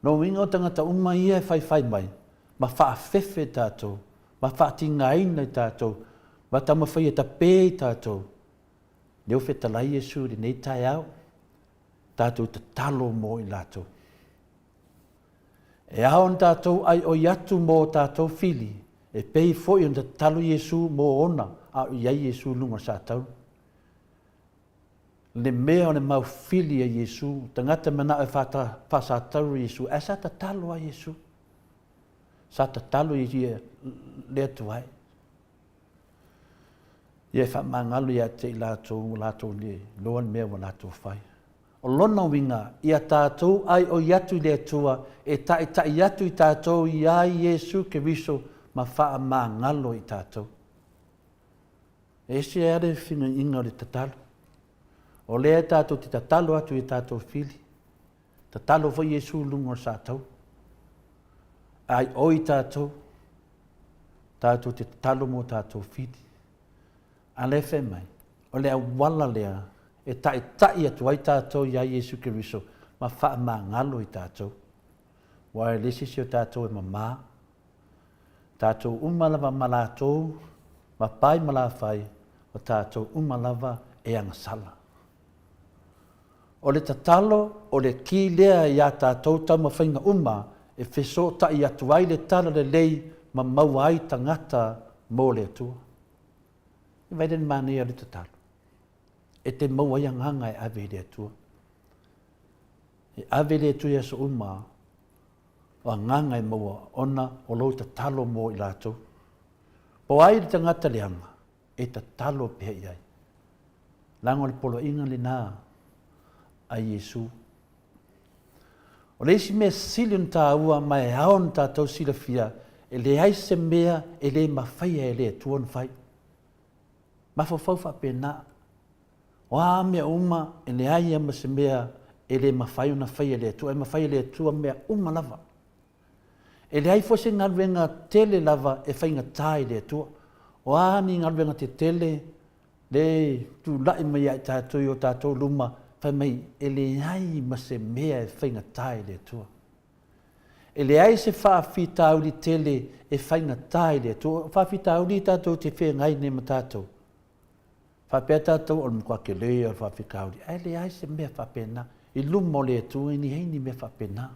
Lona uiga o tagata uma ia e faifai mai ma faafefe i tatou, ma faatigaina i tatou, ma taumafai e tape i tatou, lea ua fetalai Iesu i lenei taeao, tatou tatalo mo i latou. E ao ona tatou aioi atu mo tatou fili, e pei foi ona tatalo Iesu mo ona a o i ai Iesu i luga o le satauro. Le mea o le mau fili a Iesu, tagata manao e faasatauro Iesu, ae sa tatalo a Iesu. Sa tatalo ia le Atua e. Ia e faamagalo ia te i latou ua latou le iloa le mea ua latou fai. O lona uiga, ia tatou aioi atu i le Atua e taitai atu i tatou iā Iesu Keriso ma faamagalo i tatou. E ese lava le finaiga o le tatalo. O lea tatou te tatalo atu i a tatou fili. Tatalo foi Iesu i luga o le sataua. Ai oi tatou, tatou te tatalo mo tatou fili. A lea fai mai, o le auala lea e taitai atu ai tatou iā Iesu Keriso ma faamagalo i tatou. Aua e leai se isi o tatou e mamā. Tatou uma lava ma latou, ma pae ma lafai, o tatou uma lava e agasala. O le tatalo, o le ki lea i a tatou taumafaiga uma e fesootai atu ai le tala lelei ma maua ai tagata mo le Atua. E vaai le manaia o le tatalo. E te maua ai agaga e ave i le Atua. E ave le Atua i aso uma o agaga e maua ona o lou tatalo mo i latou. Po o ai le tagata leaga, e tatalo pea i ai. Leaga o le poloaiga lena a Iesu. O le isi mea sili ona taua ma e ao ona tatou silafia, e leai se mea e le mafaia e le Atua ona fai. Mafaufau faapena. O a mea uma, e leai lava ma se mea e le mafai ona faia e le Atua. E mafai e le Atua mea uma lava. E leai foi se galuega tele lava e faigata i le Atua. O a ni galuega tetele le tulai mai ia i tatou i o tatou luma, fai mai, e leai ma se mea e faigata i le Atua. E leai se faafitauli tele e faigata i le Atua. O faafitauli tatou te feagai nei ma tatou. Faapea tatou o le matua tele o le faafitauli, ae leai se mea faapena. I luma o le Atua e leai ni mea faapena.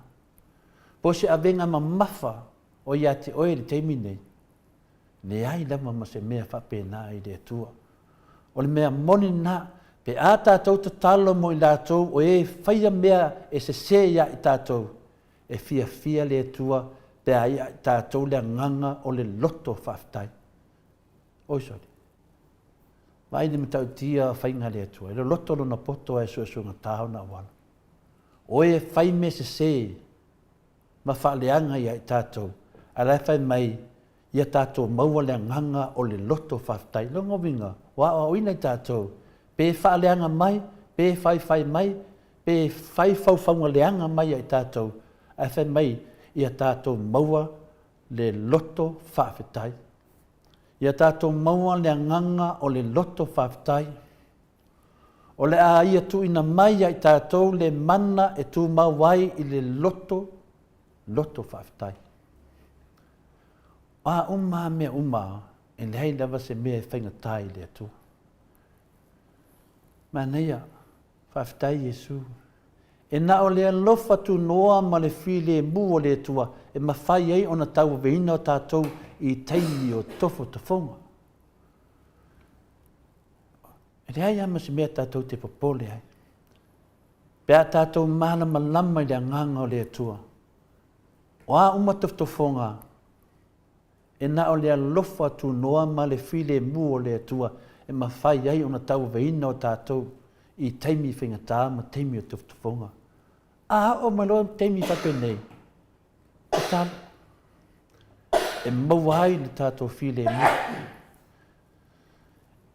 Po o se avega mamafa o ia te oe i le taimi nei, leai lava ma se mea faapena i le Atua. O le mea moni lena, pe a tatou tatalo mo i latou o e faia mea e sesē ia i tatou, e fiafia le Atua pe a ia i tatou le agaga o le loto faafetai. Oi sole. Vaai le matautia o faiga a le Atua, e loloto lona poto ae suesuegata ona auala. O e fai mea sesē ma faaleaga ia i tatou, ae la e fai mai, ia tatou maua le agaga o le loto faafetai. Lona uiga, ua aoaoina i tatou, pe faaleaga mai, pe faifai mai, pe fai faufauga leaga mai ia i tatou, ae fai mai, ia tatou maua le loto faafetai. Ia tatou maua le agaga o le loto faafetai. O le a ia tuuina mai ia i tatou le mana e tumau ai i le loto, loto faafetai. O a uma a mea uma, e leai lava se mea e faigata i le Atua. Manaia, faafetai Iesu. E na o le alofa tunoa ma le filemu o le Atua e mafai ai ona tauaveina o tatou i taimi o tofotofoga. E leai lava ma se mea tatou te popole ai. Pe a tatou malamalama i le agaga o le Atua, o a uma tofotofoga, e na o le alofa tunoa ma le filemu o le Atua e mafai ai ona tauaveina o tatou i taimi faigata ma taimi o tofotofoga. A oo mai loa taimi faapenei, tatalo, e maua ai le tatou filemu.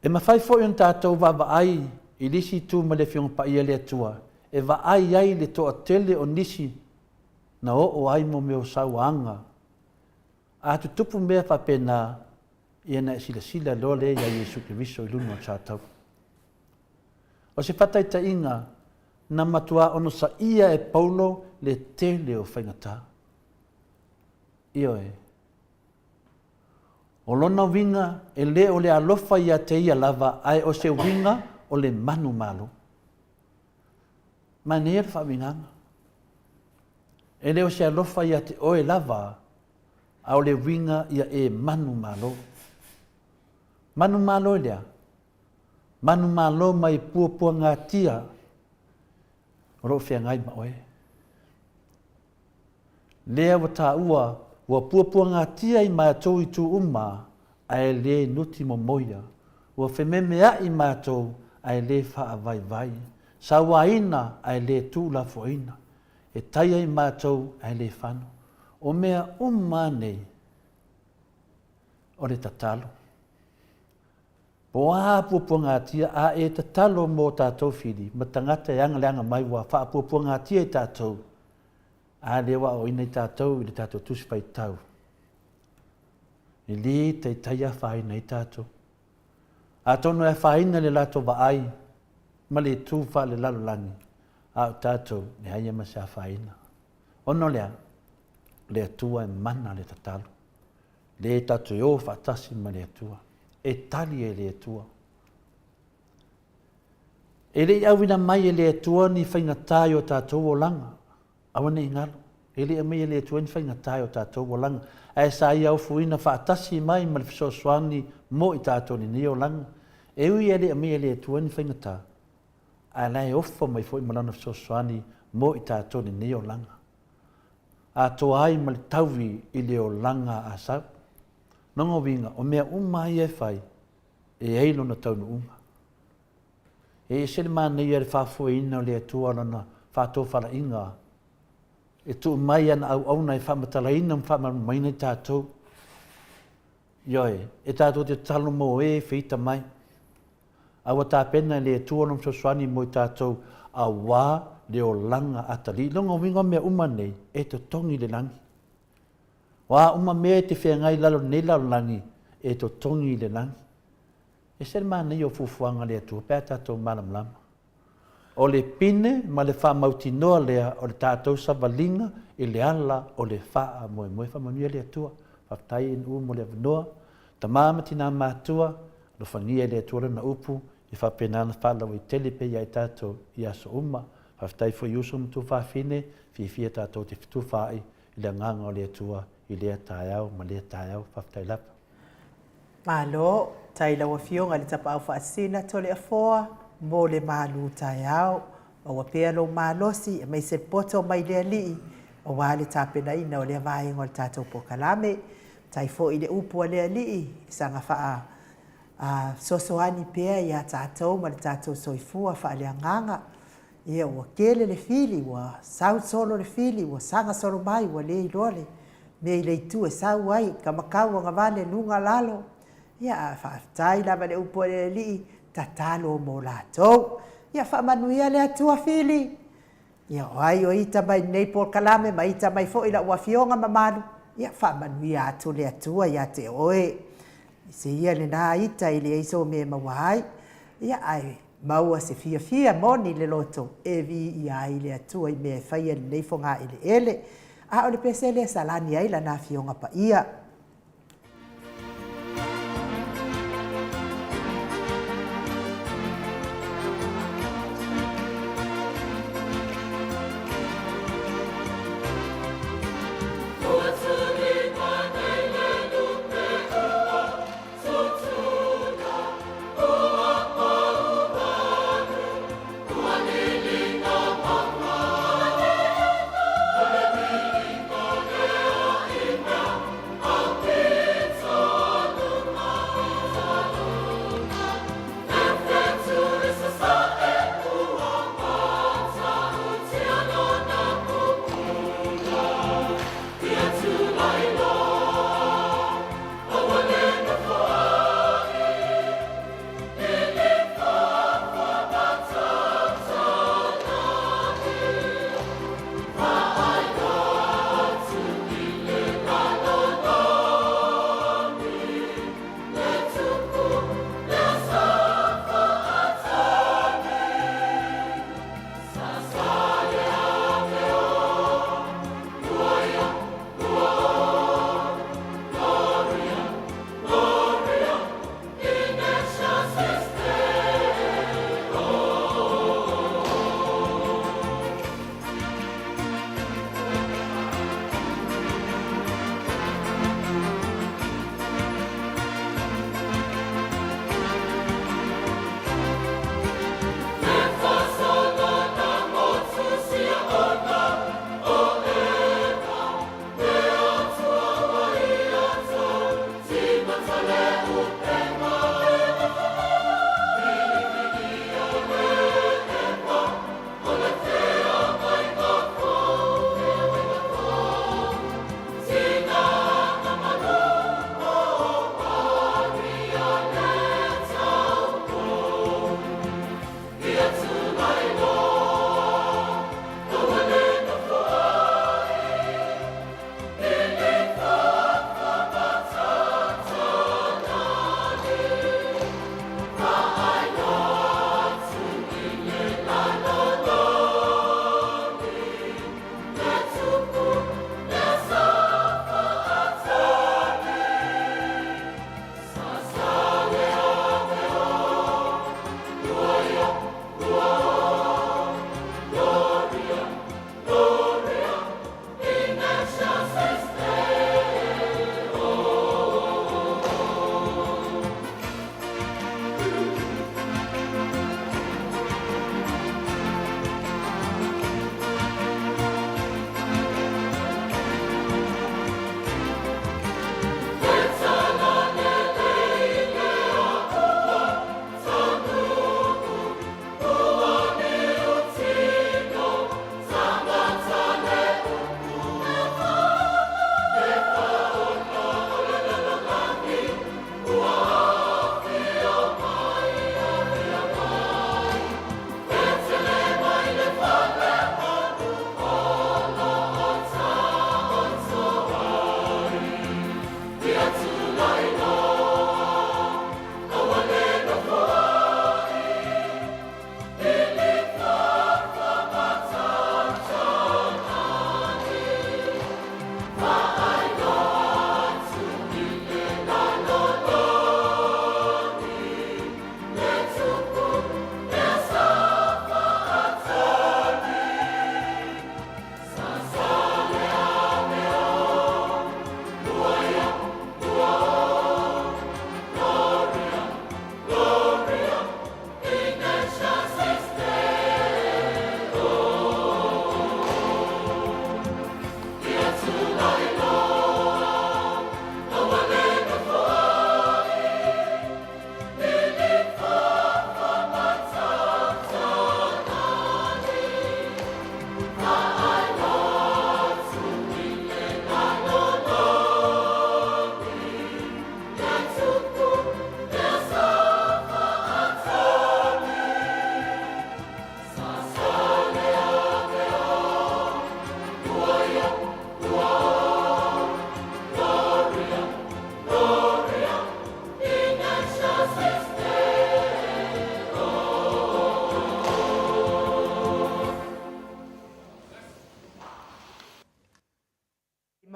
E mafai foi ona tatou vaavaai i le isi itu mai le Afioga Paia a le Atua, e vaai ai le toatele o nisi na oo ai mo mea o sauaga. A tutupu mea faapena, ia ona e silasila loa lea ia Iesu Keriso i luga o le sataua. O se faataitaiga, na matua onosaia e Paulo le tele o faigata. Ioe. O lona uiga, e le o le alofa ia te ia lava, ae o se uiga o le manumalo. Manaia le faauigaga. E le o se alofa ia te oe lava, a o le uiga ia e manumalo. Manumalo i le a? Manumalo mai puapuagatia o lo o feagai ma oe. Lea ua taua ua puapuagatia i matou i itu uma ae le nuti momoia, ua fememea'i matou ae le faavaivai, sauaina ae le tuulafoaina, e taia i matou ae le fano. O mea uma nei, o le tatalo. Po o a puapuagatia a e tatalo mō tātou whiri ma tagata e agaleaga mai ua faapuapuagatia i tātou, a lea ua aoaoina i tātou i le tātou Tusi Faitau. E lē taitai afaina ai tātou. Atonu e afaina le latou vaai ma le tu faalelalolagi, a o tātou, leai ma se afaina. Ona o le a? O le Atua e mana le tatalo. Lea e tatou te o faatasi ma le Atua. E tali e le Atua. E le i auina mai e le Atua ni faigata i o tatou olaga. Aua ne i galo, e le i aumaia e le Atua ni faigata i o tatou olaga, ae sa Ia ofuina faatasi mai ma le fesoasoani mo i tatou i lenei olaga. E ui e le i aumaia e le Atua ni faigata, ae la e ofa mai foi ma Lana fesoasoani mo i tatou i lenei olaga. Atoa ai ma le taui i le olaga a sau. Lona uiga, o mea uma lava ia e fai, e i ai lona taunuuga. E ese le manaia i le faafoeina o le Atua Lana faatofalaiga e tuu mai ana auauna e faamatalaina ma faamalamalamaina i tatou. Ioe, e tatou te tatalo mo e e feita mai. A ua tapena e le Atua Lona fesoasoani mo i tatou aua le olaga atalii. Lona uiga o mea uma nei, e totogi i le lagi. O a uma mea e te feagai i lalo o lenei lalolagi, e totogi i le lagi. Ese le manaia o fuafuaga a le Atua pe a tatou malamalama. O le pine ma le faamautinoa lea o le tatou savaliga i le ala o le faamoemoe. Faamanuia le Atua. Faafetai NU mo le avanoa. Tama ma tina matua, alofagia e le Atua lana upu ia faapena ona faalauaitele pea ia i tatou i aso uma. Faafetai foi i uso ma tuafafine, fiafia tatou te fetufaai i le agaga o le Atua i lea taeao ma lea taeao. Faafetai lava. Malo, tai lau Afioga i le Tapaau Faasisina Toleafoa mo le malu taeao. Maua pea lou malosi aemaise le poto mai le Alii aua le tapenaina o lea vaega o le tatou polokalame. Tai foi i le upu a le Alii i saga faa fesoasoani pea ia tatou ma le tatou soifua faaleagaga. Ia ua tele le fili, ua sau solo le fili, ua saga solo mai, ua le iloa le mea i le itu e sau ai, kamakau agavale luga lalo. Ia ae faafetai lava i le upu a le Alii, tatalo mo latou. Ia faamanuia le Atua Fili. Ia o ai o ita mai lenei polokalame ma ita mai foi lau afioga mamalu, ia faamanuia atu le Atua ia te oe. Se ia lena ita e leai so mea e maua ai, ia ae maua se fiafia moni le loto e viia ai le Atua i mea e faia i lenei fogaeleele. A o le pese lea e salani ai lana Afioga Paia.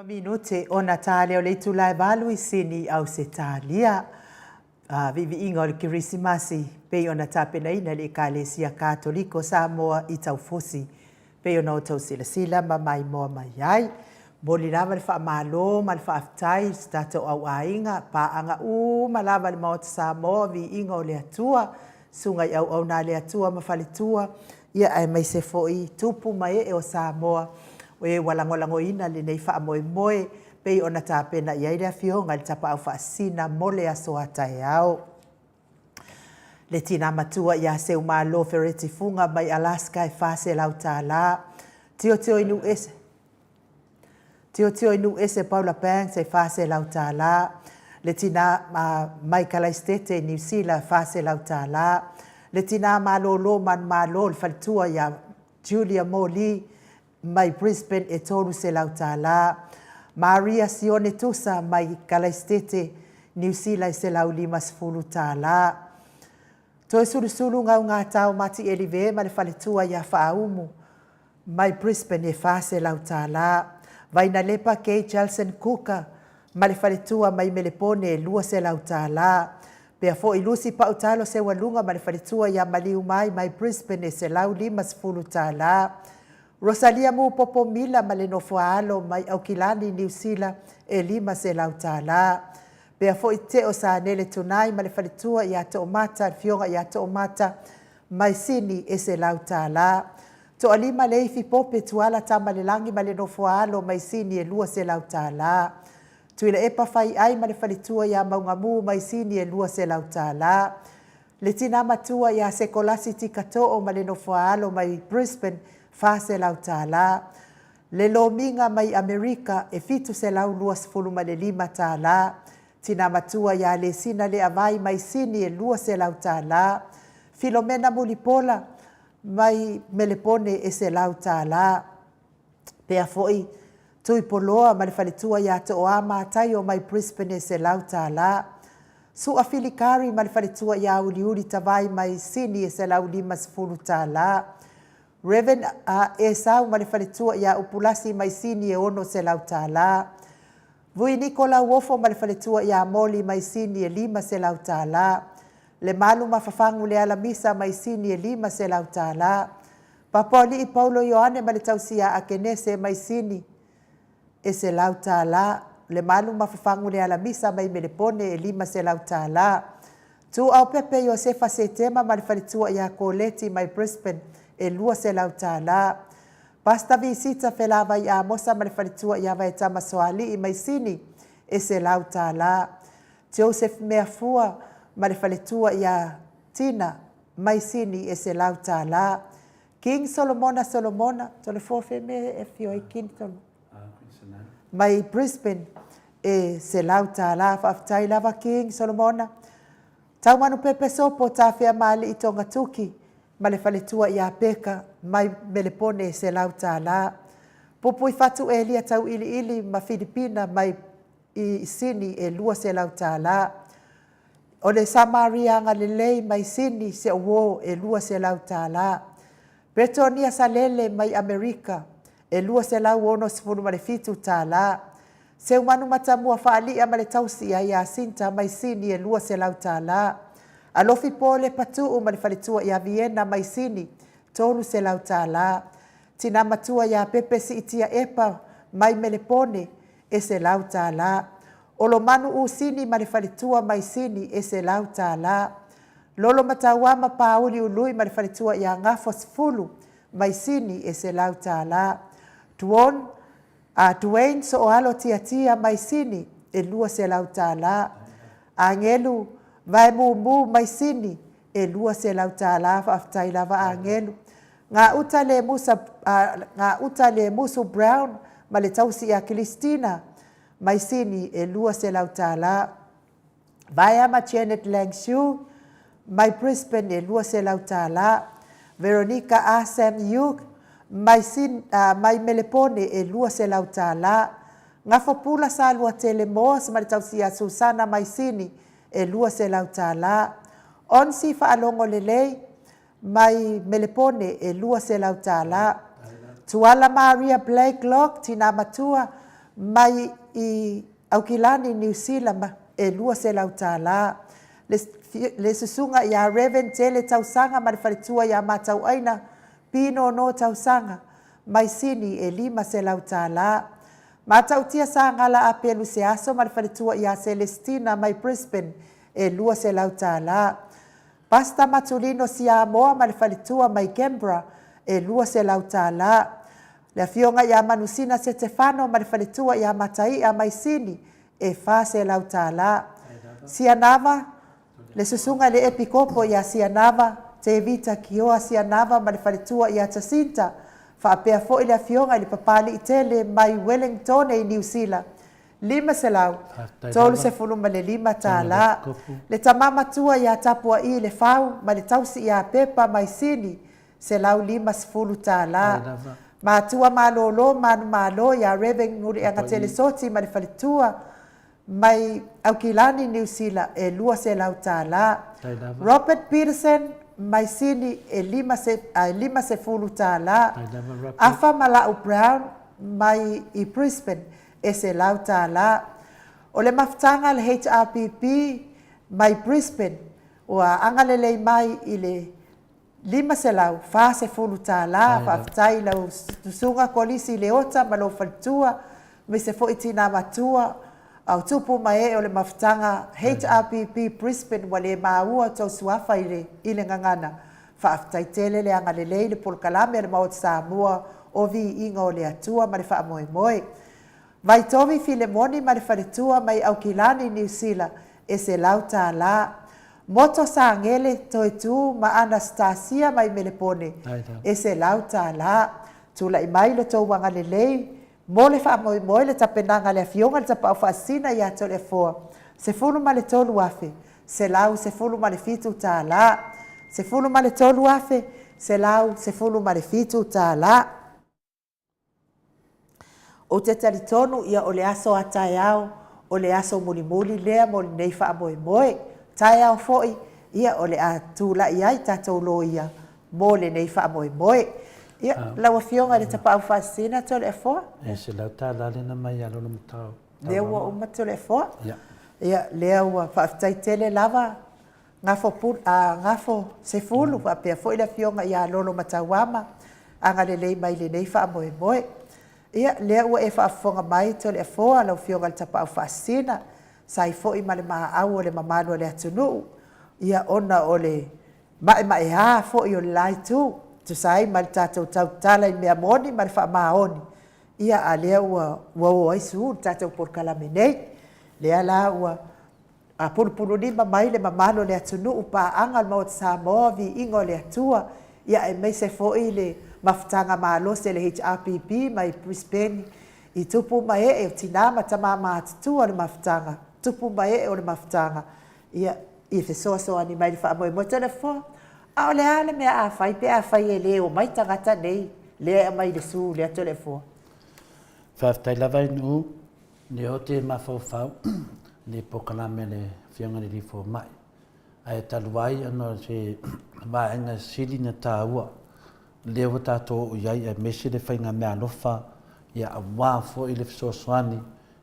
minute ona ta lea o le itula e 8 i Sini, Ausetalia. Viiviiga o le Kerisimasi pei ona tapenaina e le Ekalesia Katoliko o Samoa i Taufusi, pei ona outou silasila ma maimoa mai ai. Momoli lava le faamalo ma le faafetai i si tatou auaiga, paaga uma lava i le Maota Samoa, viiga o le Atua, susuga i auauna a le Atua ma faletua, ia aemaise foi tupu ma ee o Samoa, o e ua lagolagoina lenei faamoemoe pei ona tapena i ai le Afioga i le Tapaau Faasisina mo le aso a taeao. Le tina matua ia Seumalo Fereti Fuga mai Alaska e $400. Tiotio i Nuuese, Tiotio i Nuuese Paula Banks e $400. Le tina mai Kalaistete i Niu Sila e $400. Le tina malolo manumalo le faletua ia Julia Moli mai Brisbane e $300. Maria Sione Tusa mai Kalaistete, Niu Sila e $150. Toesulusulu Gaugatao Mati Elive ma le faletua ia Faaumu mai Brisbane e $400. Vainalepa Kay Jelson Kuka ma le faletua mai Melepone e $200. Pea foi Lucy Pautalo Seualuga ma le faletua ia Maliu Mai mai Brisbane e $150. Rosalia Mupopo Mila ma le nofoaalo mai Aukilani, Niu Sila e $500. Pea foi Teo Sanele Tunai ma le faletua ia Toomata, le afioga ia Toomata mai Sini e $100. Toalima Leifi Pope Tuala Tamalelagi ma le nofoaalo mai Sini e $200. Tuilaepa Faiai ma le faletua ia Maugamu mai Sini e $200. Le tina matua ia Sekolasi Tikatoo ma le nofoaalo mai Brisbane $400. Le Lomiga mai Amerika e $725. Tina matua ia Lesina Leavai mai Sini e $200. Filomena Mulipola mai Melepone e $100. Pea foi Tuipoloa ma le faletua ia Tooa Mataio mai Brisbane e $100. Sua Filikari ma le faletua ia Uliuli Tavai mai Sini e $150. Reverend Esau ma le faletua ia Upulasi mai Sini e $600. Vui Niko Lauofo ma le faletua ia Moli mai Sini e $500. Le Malu Mafafagu le Alamisa mai Sini e $500. Papaolii Paulo Ioane ma le tausia Akenese mai Sini e $100. Le Malu Mafafagu le Alamisa mai Melepone e $500. Tuuaupepe Iosefa Setema ma le faletua ia Koleti mai Brisbane e $200. Pasta Visita Felavai Amosa ma le faletua ia Vaetama Soalii mai Sini e $100. Joseph Meafua ma le faletua ia Tina mai Sini e $100. King Solomona Solomona, Tolofoa fe mea e afio ai King Solomona mai Brisbane e $100. Faafetai lava King Solomona. Taumanu Pepe Sopo Tafea Maali'i Togatuki ma le faletua ia Peka mai Melepone e $100. Pupui Fatu Elia Tauiliili ma Filipina mai i Sini e $200. O le Samaria Agalelei mai Sini Seouo e $200. Petonia Salele mai Amerika e $267. Seumanu Matamua Faalia ma le tausia ia Sinta mai Sini e $200. Alofi Pole Patuu ma le faletua ia Viena mai Sini $300. Tina matua ia Pepe Siitia Epa mai Melepone e $100. Olomanu Usini ma le faletua mai Sini e $100. Lolo Matauama Pauli Ului ma le faletua ia Gafo Sefulu mai Sini e $100. Tuon a Dwayne Sooalo Tiatia mai Sini e $200. Agelu Vaemumu mai Sini e $200. Faafetai lava Agelu. Gauta le Musa, Gauta le Musu Brown ma le tausi ia Kilistina mai Sini e $200. Vaeama Janet Langshu mai Brisbane e $200. Veronica A. Sam Yuk mai, Sin, mai Melepone e $200. Gafopula Saluatele Moas ma le tausia Susana mai Sini e $200. Onsi Faalogo Lelei mai Melepone e $200. Tuala Maria Blake Locke, tina matua. Mai i Aukilani, Niu Sila, e $200. Le, le susuga ia Rev. Tele Tausaga ma le faletua ia Matauaina Pinono Tausaga, mai Sini, e $500. Matautia Sagala Apelu Seaso ma le faletua ia Celestina mai Brisbane, e $200. Pastor Matulino Siamoa ma le faletua mai Canberra, e $200. Le afioga ia Manusina Setefano ma le faletua ia Mataia mai Sini, e $400. Sianava, le susuga i le Epikopo ia Sianava, Tevita Kioa Sianava ma le faletua ia Jacinta, faapea foi le afioga i le Papaliitele mai Wellingtone i Niu Sila, $535. Le tama matua ia Tapua'i Lefau ma le tausi ia Pepa mai Sini, $150. Matua malolo manumalo ia Rev. Muliagatele Soti ma le faletua mai Aukilani, Niu Sila, e $200. Robert Peterson mai Sini, e $50. Afa Mala'u Brown mai i Brisbane, e $100. O le mafutaga a le HRPP mai Brisbane ua agalelei mai i le $540. Faafetai i lau Susuga Kolisi Leota ma lou faletua, aemaise foi tinā matua, au tupu ma ee o le mafutaga HRPP Brisbane ua le maua tou suafa i le i le gagana. Faafetai tele le agalelei i le polokalame a le Maota Samoa o Viiga o le Atua ma le Faamoemoe. Vaitovi Filemoni ma le faletua mai Aukilani, Niu Sila, e $100. Moto Sagele Toetu ma Anastasia mai Melepone, e $100. Tulai mai lo tou agalelei mo le faamoemoe le tapenaga a le Afioga i le Tapaau Faasisina ia Toleafoa, $13,117. $13,117. Ou te talitonu ia o le aso a taeao, o le aso mulimuli lea mo lenei faamoemoe. Taeao foi, ia o le a tulai ai tatou loia mo lenei faamoemoe. Ia, lau Afioga i le Tapaau Faasisina Toleafoa. E $100 lena mai ia Lolomatau. Lea ua uma Toleafoa. Ia. Ia, lea ua faafetai tele lava Gafo, Gafo Sefulu faapea foi le Afioga ia Lolomatauama, agalelei mai i lenei faamoemoe. Ia, lea ua e faafofoga mai Toleafoa, lau Afioga i le Tapaau Faasisina, sa ai foi ma le maau o le mamalu o le atunuu, ia ona o le maemaea foi o le la itu, tusa ai ma le tatou tautala i mea moni ma le faamaoni, ia a lea ua ua o ai su le tatou polokalame nei. Lea la ua A pulupululima mai le mamalu o le atunuu, paaga o le Maota Samoa, viiga o le Atua, ia aemaise foi le mafutaga malosi a le HRPP mai Brisbane i tupu ma ee o tina ma tama matutua o le mafutaga, tupu ma ee o le mafutaga, ia, i fesoasoani mai i le faamoemoe. Toleafoa, a o le a le mea a fai pe afai e le omai tagata nei lea e aumai i le su lea Toleafoa? Faafetai lava i Nu'u. Lea ou te mafaufau i le polokalame a le Afioga i le Alii Fomai, ae talu ai ona o se vaega sili ona taua lea ua tatou oo i ai aemaise le faiga meaalofa aua foi le fesoasoani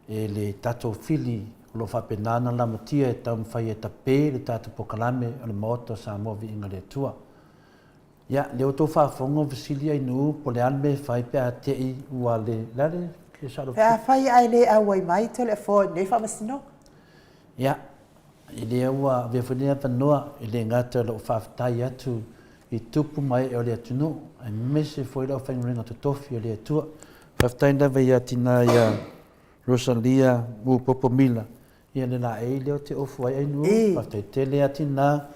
e le tatou fili o lo o faapena ona lamatia e taumafai e tape le tatou polokalame o le Maota o Samoa Viiga i le Atua. Ia, lea ua outou faafofoga o fesili Ainuu po o le a le mea e fai pe a te i ua le, le a le sao Pe a fai ae le auai mai Toleafoa i lenei faamasinoga. Ia, lea ua avea foi lenei avanoa e le gata i lou faafetai atu i tupu ma ee o le atunuu, aemaise foi le aufaigaluega totofi a le Atua. Faafetai lava ia tina ia Rosalia Mupopo Mila Ia le laei lea ou te ofu ai Ainuu, faafetai tele a tina,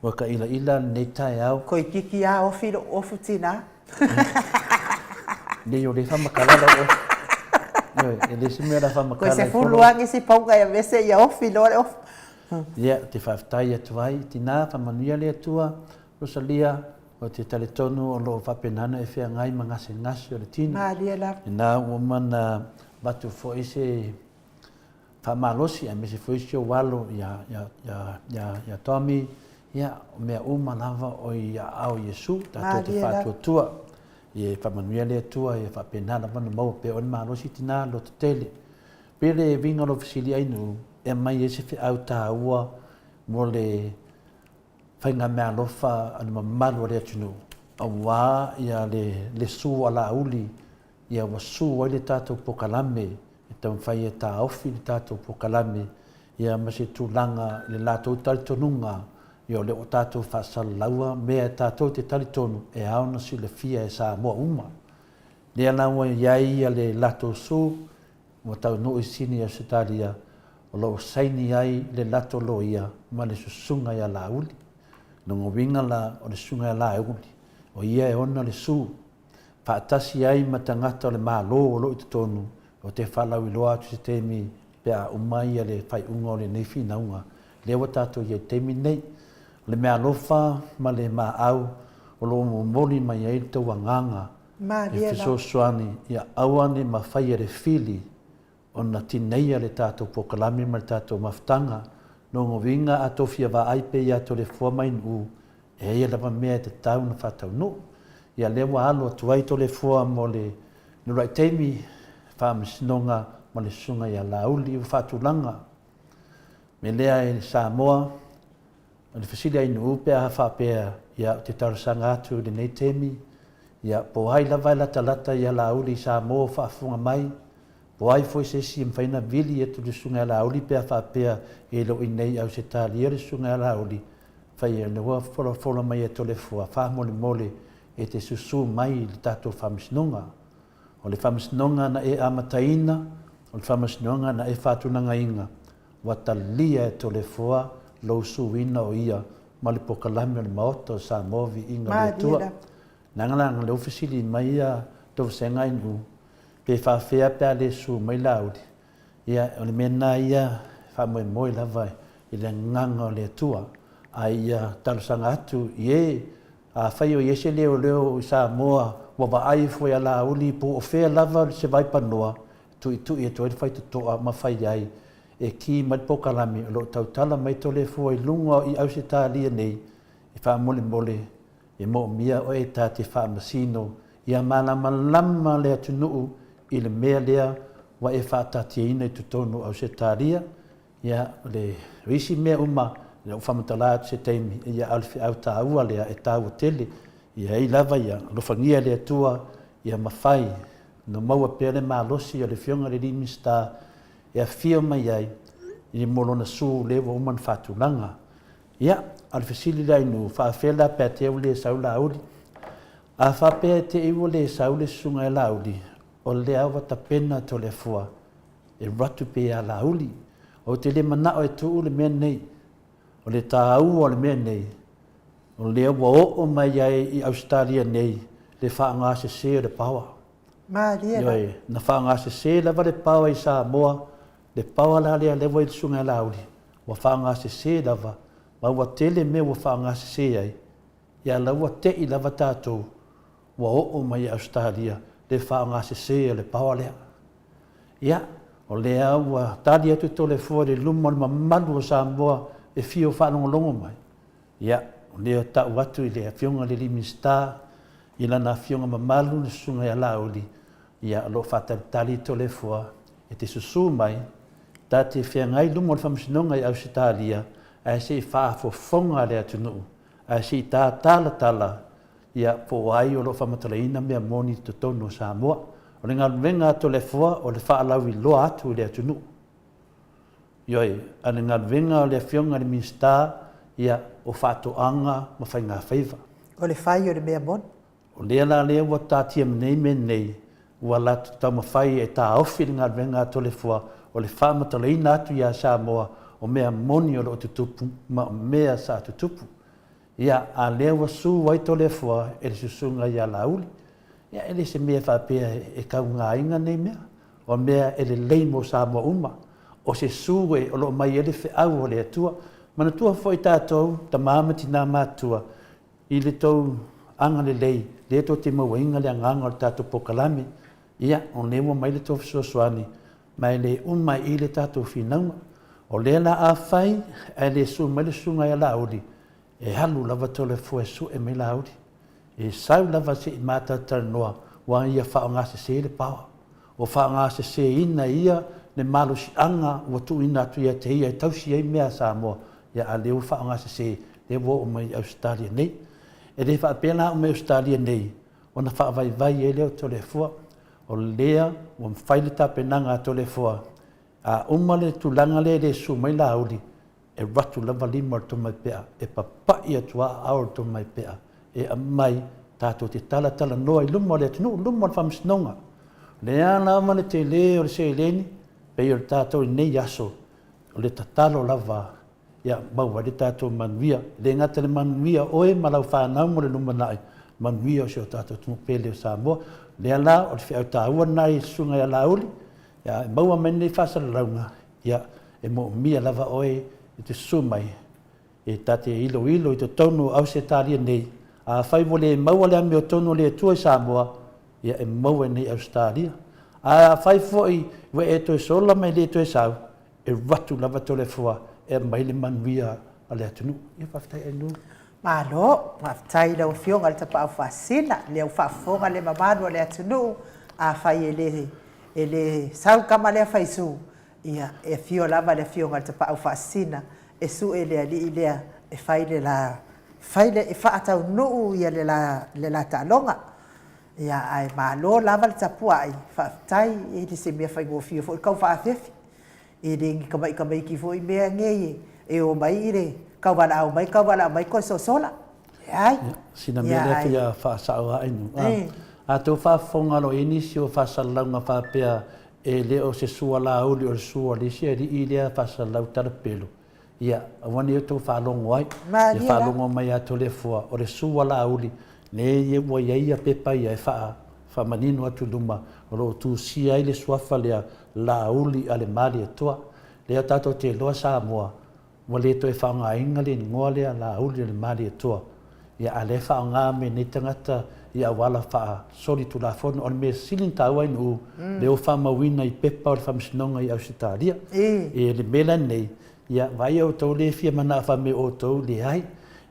ua ta'ilaʻila lenei taeao. Toeititi a ofi lou ofu tina. Nei o lea e faamatala lau ofu. Ioe, e leai se mea o le a faamatala ai fua. Toe 10 a nisi pauga e aveese ia ofi loa le ofu. Ia, ou te faafetai atu ai tina, faamanuia le Atua. Rosalia, ou te talitonu o lo o faapena ona e feagai ma gasegase o le tino. Malie lava. Ina ua uma ona avatu foi se faamalosi aemaise foi si ou alo ia, ia, ia, ia, ia Tommy, ia, o mea uma lava o i aao o Iesu, tatou te faatuatua. Ia e faamanuia le Atua ia faapena lava ona maua pea oe le malosi tina lototele. Pe le uiga o lou fesili Ainuu e aumai ai se feau taua mo le faigameaalofa a le mamalu o le atunuu aua ia le le su a Laauli ia ua su ai le tatou pokalame e taumafai e taofi le tatou pokalame ia ma se tulaga i le latou talitonuga ia o lea ua tatou faasalalaua mea e tatou te talitonu e ao ona silafia e Samoa uma. Lea la ua i ai ia le latou su ua taunuu i Sini Ausetalia o lo o saini ai le latou loia ma le Susuga ia Laauli. Lona uiga la o le Susuga ia Laauli o ia e ona le su faatasi ai ma tagata o le Malo o lo o i totonu, ou te faalauiloa atu i se taimi pe a uma ia le faaiuga o lenei finauga lea ua tatou i ai i le taimi lenei. O le meaalofa ma le maau o lo o momoli mai ai le tou agaga e fesoasoani ia aua ne i mafai e le fili ona tineia le tatou polokalame ma le tatou mafutaga. Lona uiga a tou fia vaai pea ia Toleafoa ma Ainuu, e ia lava mea e tatau ona faataunuu. Ia lea ua alo atu ai Toleafoa mo le uluai taimi faamasinoga ma le Susuga ia Laauli ua faatulaga. Mea lea e Samoa, O le fesili a Ainuu pe a faapea, ia, ou te talosaga atu i lenei taimi, ia, po o ai lava e latalata ia Laauli i Samoa o faafofoga mai, po o ai foi se isi e mafai ona vili atu i le Susuga ia Laauli pe a faapea e le o i inei i Ausetalia le Susuga ia Laauli, fai o lea ua folafola mai e Toleafoa, faamolemole e te susu mai i le tatou Faamasinoga. O le Faamasinoga na e amataina, o le Faamasinoga na e faatulagaina, Ua talia e Toleafoa lou suina o ia ma le pokalame o le Maota o Samoa Viiga le Atua. Leaga la lea ua fesili mai ia Tovasega Ainuu pe faafea pe a le su mai Laauli. Ia o le mea lena ia e faamoemoe lava i le agaga o le Atua. A ia talosaga atu i e afai o i ai se leoleo i Samoa ua vaai ifo ia Laauli po o fea lava se vaipanoa tuitui atu ai le faitotoa ma fai ai e ki mai le pokalame o lo o tautala mai Toleafoa i luga i Ausetalia nei e faamolemole e moomia oe ta te faamasino ia malamalama le atunuu i le mea lea ua e faatatiaina i totonu o Ausetalia. Ia, o le isi mea uma, o lea ua faamatala atu se taimi, ia, a o le feau taua lea e taua tele. Ia ai lava ia alofagia e le Atua ia mafai ona maua pea le malosi o le Afioga i le alii Minisita e afio mai ai i mo lona su lea ua uma ona faatulaga. Ia, a o le fesili la i nuu, faafefea la pe a te i ua le sau Laauli? A faapea e te i ua le sau le susuga ia Laauli, o lea ua tapena Toleafoa e alu atu pea ia Laauli. Ou te le manao e tuu le mea lenei. O le taua o le mea lenei, o lea ua oo mai ai i Ausetalia nei le faaaoga sese o le power. Malie la. Ioe, na faaaoga sese lava le power i Samoa, le power la lea lea ua i le Susuga ia Laauli, ua faaaoga sese lava, ma ua tele mea ua faaaoga sese ai, ia la ua tei lava tatou ua oo mai i Ausetalia le faaaoga sese o le power lea. Ia, o lea ua tali atu Toleafoa i le luma o le mamalu o Samoa e fia faalogologo mai. Ia, o lea e tau atu i le Afioga i le alii Minisita, i lana afioga mamalu le Susuga ia Laauli, ia, o lo o faatalitali Toleafoa e te susu mai, ta te feagai i luma o le Faamasinoga i Ausetalia, ae se i faafofoga le atunuu, ae se i ta talatala Ia, po o ai o lo o faamatalaina mea moni i totonu o Samoa. O le galuega a Toleafoa o le faalauiloa atu i le atunuu. Ioe, a o le galuega a le Afioga i le Minisita, ia, o faatoaga ma faigafaiva. O le fai o le mea moni. O lea la lea ua taatia nei mea nei, ua latou taumafai e taofi le galuega a Toleafoa o le faamatalaina atu ia Samoa o mea moni o lo o tutupu ma o mea sa tutupu. Ia, a lea ua su ai Toleafoa e le susuga ia Laauli. Ia, e le se mea faapea e kaugaina nei mea. O mea e lelei mo Samoa uma. O se su e o lo o mai ai le feau o le Atua. Manatua foi tatou, tama ma tina matutua, i le tou agalelei, lea tou te mauaina le agaga o le tatou pokalame. Ia, o lea ua mai le tou fesoasoani, ma e le uma ai i i le tatou finauga. O lea la afai ae le su mai le susuga ia Laauli, e alu lava Toleafoa e sue mai Laauli. E sau lava se i matalatalanoa ua ia faaaogasese le power. Ua faaaogaseseina e ia le malosiaga ua tuuina atu ia te ia e tausi ai mea a Samoa, ia a lea ua faaaogasese, lea ua oo mai i Ausetalia nei. E le faapea la a oo mai i Ausetalia nei ona faavaivai ai lea o Toleafoa. O lea ua fai le tapenaga a Toleafoa, a uma le tulaga lea e le susu mai Laauli, e alu atu lava lima o le Tomaipea e papai atu lava aao o le Tomaipea e aumai tatou te talatalanoa i luma o le atunuu, luma o le Faamasinoga. O le a lava le tele o le seleni, pei o le tatou i lenei aso, o le tatalo lava ia maua ai le tatou manuia. E le gata i le manuia o oe ma lau fanau mo le lumanai, manuia o si o tatou atunuu pele o Samoa. O lea la o le feau taua lena i le Susuga ia Laauli, ia e maua mai lenei faasalalauga, ia e moomia lava oe e te susu mai e ta te iloilo i totonu o Ausetalia nei, afai ua le maua le amiotonu a le Atua i Samoa, ia e maua i inei i Ausetalia. Ae afai foi ua e toe sola ma e le toe sau, e alu atu lava Toleafoa e aumai le manuia a le atunuu. Ia faafetai Ainuu. Malo, faafetai i lau Afioga i le Tapaau Faasisina, o lea ua faafofoga le mamalu o le atunuu, afai e le e le sau le tama lea faisu, ia e afio lava le Afioga i le Tapaau Faasisina e sue le alii lea e fai le la fai le e faataunuu ia le la le la taaloga. Ia ae malo lava le tapuai, faafetai e le o se mea faigofie foi le tau faaafeafe. E le ni tamaitamaiti foi mea nei e omai i le tauvalaau mai tauvalaau mai toe sosola. Leai. Sina mea lea fia faasao lava Ainu. A outou faafofoga o lo o i ai nisi o faasalalauga faapea e le o se sualauli o le sua o le isi alii lea faasalalau talapelo, ia aua ne i outou faalogo ai. Ia faalogo mai ia Toleafoa o le sualauli lea ua i ai pepa ia e faamanino atu i luma o lo o tusia ai le suafa lea Laauli a le Malietoa. Lea tatou te iloa Samoa Ua le toe faaaogaina le igoa lea Laauli o le Malietoa, ia a lea e faaaoga mai nei tagata i auala faasolitulafono. O le mea sili ona taua i Nu'u, lea ua faamauina i pepa o le Faamasinoga i Ausetalia. E le mea la lenei, ia vaai outou lea e fia manao fai mai o outou, leai,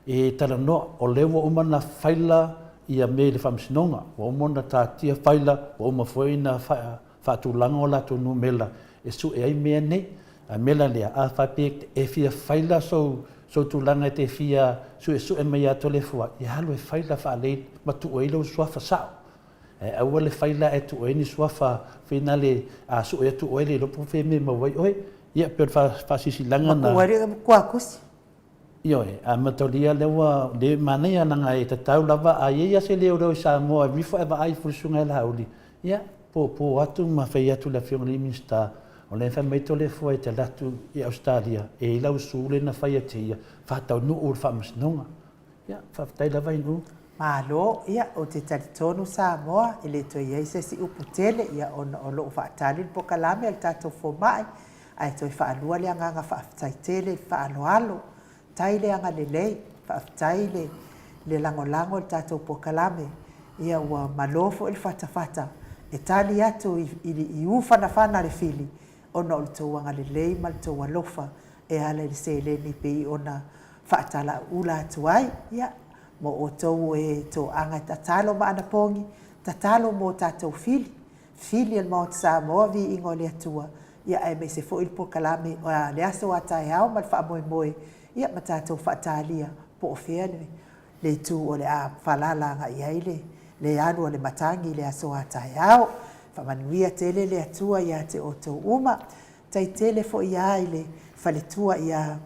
e talanoa, o lea ua uma ona faila ia mea i le Faamasinoga, ua uma ona taatia faila, ua uma foi ona faatulaga o latou numera e sue ai mea nei. A o le mea la lea, a faapea e fia faila sou, sou tulaga e te fia suesue mai ia Toleafoa, ia alu e faila faalelei ma tuu ai lou suafa sao. Ae aua le faila ae tuu ai ni suafa finale a sue atu oe le iloa po o fea mea e maua ai oe. Ia pei o le faasilasilaga lena. Matua ai le tuatusi. Ioe, a matalia lea ua le manaia leaga e tatau lava a i ai lava se leoleo i Samoa e alu ifo ae vaai ifo i le susuga ia Laauli, ia, puopua atu ma fai atu i le Afioga i le Minisita, o lea e fai mai Toleafoa e te alu atu i Ausetalia e i ai lau sue lea na fai ia te ia, faataunuu le faamasinoga. Ia, faafetai lava Inu. Malo, ia, ou te talitonu Samoa e le toe i ai se isi upu tele, ia, ona o lo o faatali le polokalame a le tatou fomai, Ae toe faalua le agaga faafetai tele i le faaaloalo, tai le agalelei, faafetai le le lagolago i le tatou polokalame, ia ua malo foi le fatafata e tali atu i i u fanafana a le fili ona o le tou agalelei ma le tou alofa e ala i le seleni e pei ona faatalauula atu ai. Ia, mo outou o e toaga e tatalo ma anapogi, tatalo mo tatou fili, Fili a le Maota Samoa, Viiga o le Atua, ia aemaise foi le polokalame o le aso a taeao ma le faamoemoe, ia ma tatou faatalia po o fea le le itu o le a faalala agai i ai le le alu a le matagi i le aso a taeao. Faamanuia tele le Atua ia te outou uma. Tai tele foi a i le faletua ia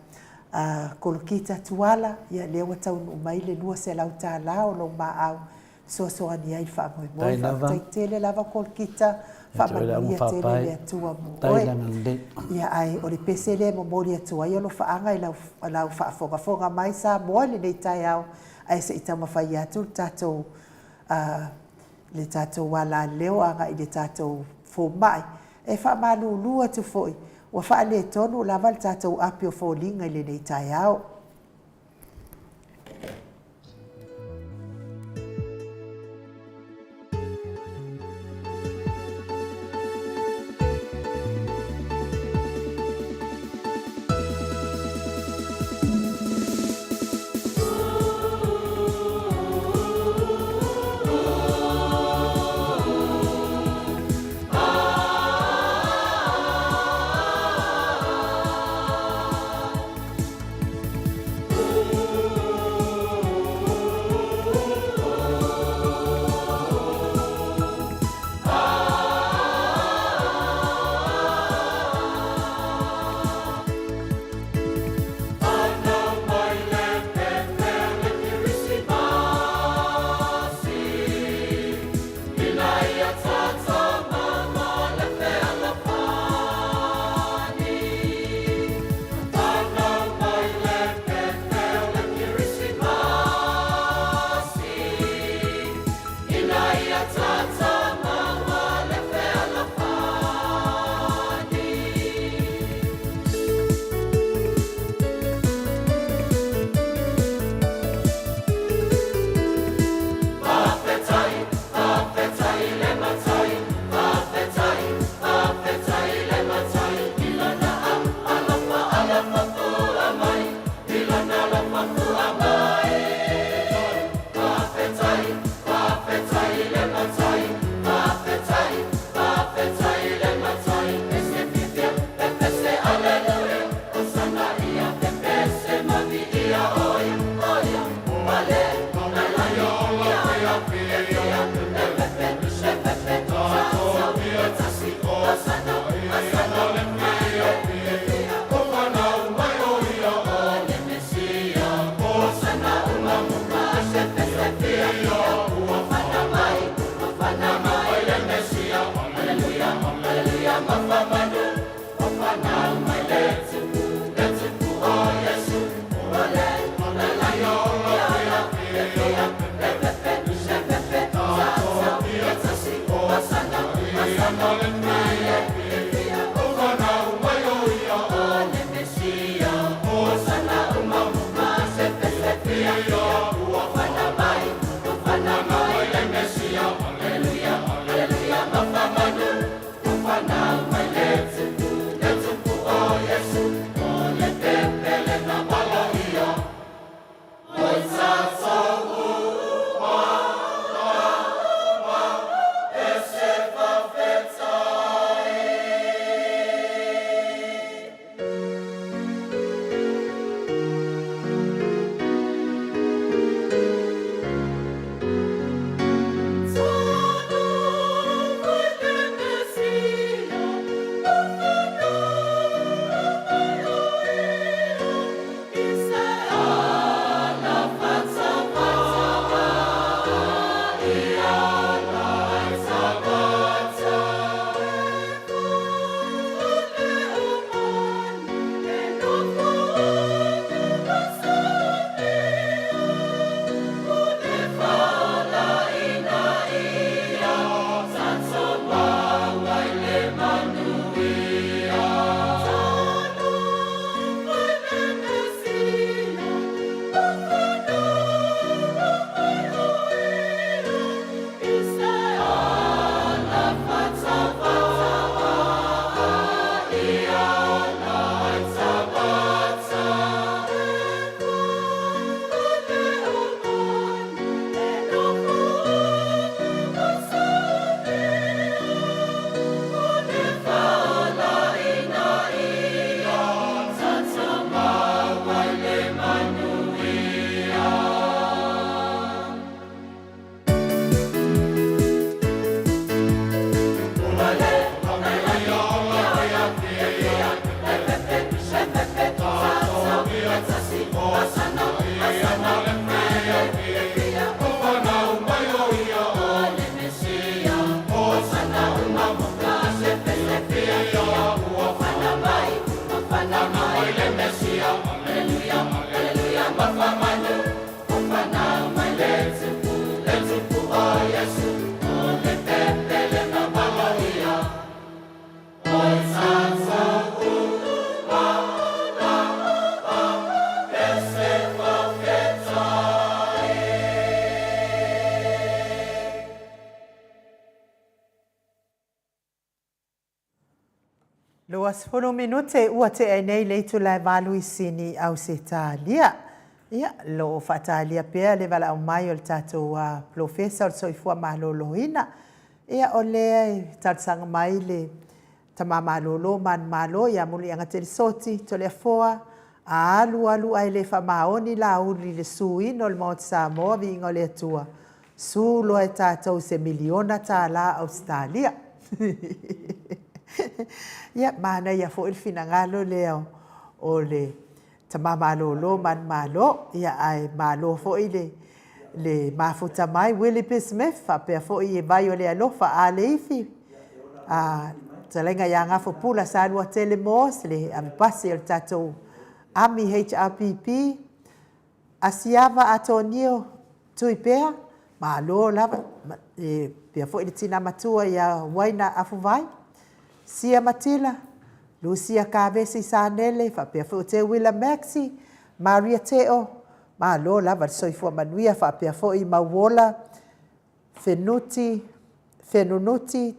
Kolokita Tuala, ia lea ua taunuu mai le $200 o lou maau fesoasoani ai i le faamoemoe. Faafetai tele lava Kolokita, faamanuia tele le Atua mo oe. Ia ae o le pese lea e momoli atu ai alofaaga i lau, lau faafogafoga mai Samoa i lenei taeao, ae se i taumafai atu le tatou uh, le tatou alaleo agai i le tatou fomai. E faamalulu atu foi, ua faaletonu lava le tatou api o foliga i lenei taeao. 20 minute ua tea ai nei le itula e valu i Sini, Ausetalia. Ia, lo o faatalia pea le valaau mai o le tatou polofesa o le soifua maloloina. Ia, o lea e talosaga mai le tama malolo manumalo ia Muliaga Telesoti, Toleafoa, a alu alu ae le faamaoni Laauli i le suina o le Maota Samoa, viiga o le Atua, su loa e tatou se miliona tālā Ausetalia. Ia, manaia foi le finagalo lea o le tama malolo manumalo, ia ae malo foi le le mafuta mai Willie P. Smith, faapea foi e vai o le alofa a le ifi, a fetalaiga ia Gafopula Saluatele Moss, le avepasi o le tatou Army HRPP, Asiava Atonio Tuipea, malo lava, e pea foi le tina matua ia Uaina Afuvai, Sia Matila, Lucia Kavesi Sanele, faapea foi o Teuila Maxi, Maria Teo, malo lava le soifua manuia, faapea foi Mauola Fenuti, Fenunuti,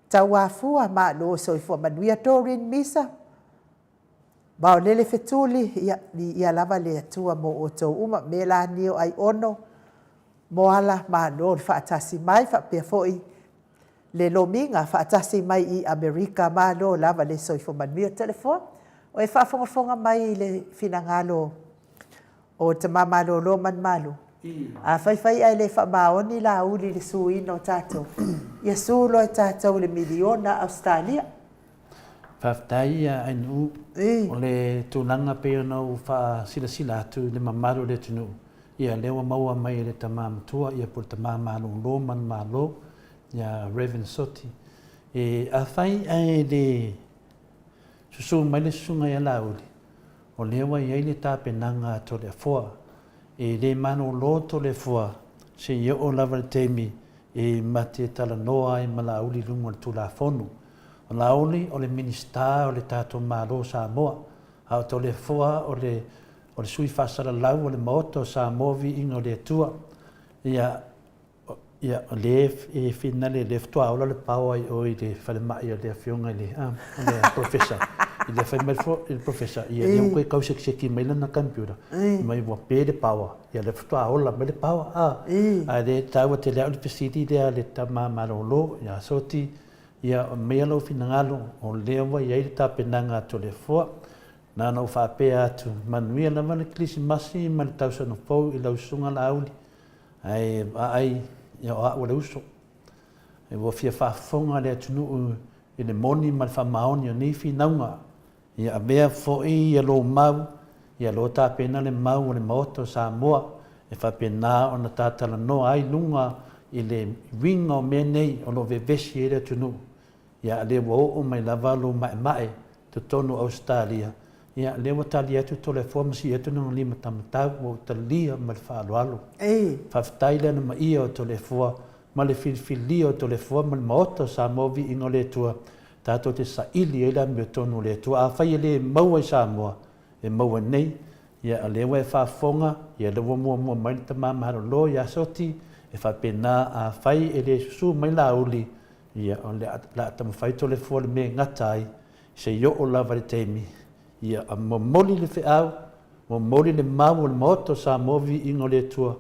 Tauafua, malo soifua manuia, Doreen Misa, Vaolele Fetuli, ia, viia lava le Atua mo outou uma, Melanio Aiono, Moala, malo le faatasi mai, faapea foi le lomiga faatasi mai i Amerika, malo lava le soifua manuia. Telefon, o e faafogafoga mai i le finagalo o Tama Malolo Manumalo. Afai fai ae le faamaoni Laauli i le suina o tatou, ia su loa e tatou i le miliona Ausetalia. Faafetai ia Ainuu. O le tulaga pei ona ou faasilasila atu i le mamalu o le atunuu, ia lea ua maua mai e le tama matua ia po o le tama malolo manumalo ia Rev Soti. E afai ae le susu mai le susuga ia Laauli, o lea ua i ai le tapenaga a Toleafoa. E le malolo Toleafoa seia oo lava i le taimi e mate talanoa ai ma Laauli i luga o le Tulafono. O Laauli o le Minisita o le tatou Malo o Samoa, a o Toleafoa o le o le sui faasalalau o le Maota o Samoa Viiga o le Atua. Ia, ia, o lea e finale, lea faatoa ola le power i o i le falemai o le afioga i le, ah, o le professor. I le fai mai le professor, ia, lea ua toe tau sekiseki mai lana computer, mai ua pe le power, ia lea faatoa ola mai le power, ah. A lea e taua tele au le fesili lea a le tama malolo, ia Soti, ia aumaia lou finagalo, o lea ua i ai le tapenaga a Toleafoa. Na ona ou faapea atu, manuia lava le Kerisimasi ma le tausaga fou i lau Susuga Laauli, ae vaai, ia o au o le uso. Ua fia faafofoga le atunuu i le moni ma le faamaoni o nei finauga. Ia avea foi ia lou mau, ia lo tapena le mau o le Maota o Samoa e faapena ona ta talanoa ai luga i le uiga o mea nei o lo o vevesi ai le atunuu. Ia lea ua oo mai lava lou maemae totonu o Ausetalia, ia lea ua tali atu Toleafoa ma sii atu lona limatamatau, ua ou talia ma le faaaloalo. Faafetai le anamaia o Toleafoa ma le filifilia o Toleafoa ma le Maota o Samoa Viiga o le Atua, tatou te saili ai le amiotonu o le Atua. Afai e le maua i Samoa, e maua nei, ia o lea ua e faafofoga, ia lea ua muamua mai le tama malolo ia Soti, e faapena afai e le susu mai Laauli, Ia, o le a taumafai Toleafoa le mea e gata ai, se i oo lava i le taimi, ia momoli le feau, momoli le mau o le Maota o Samoa Viiga o le Atua,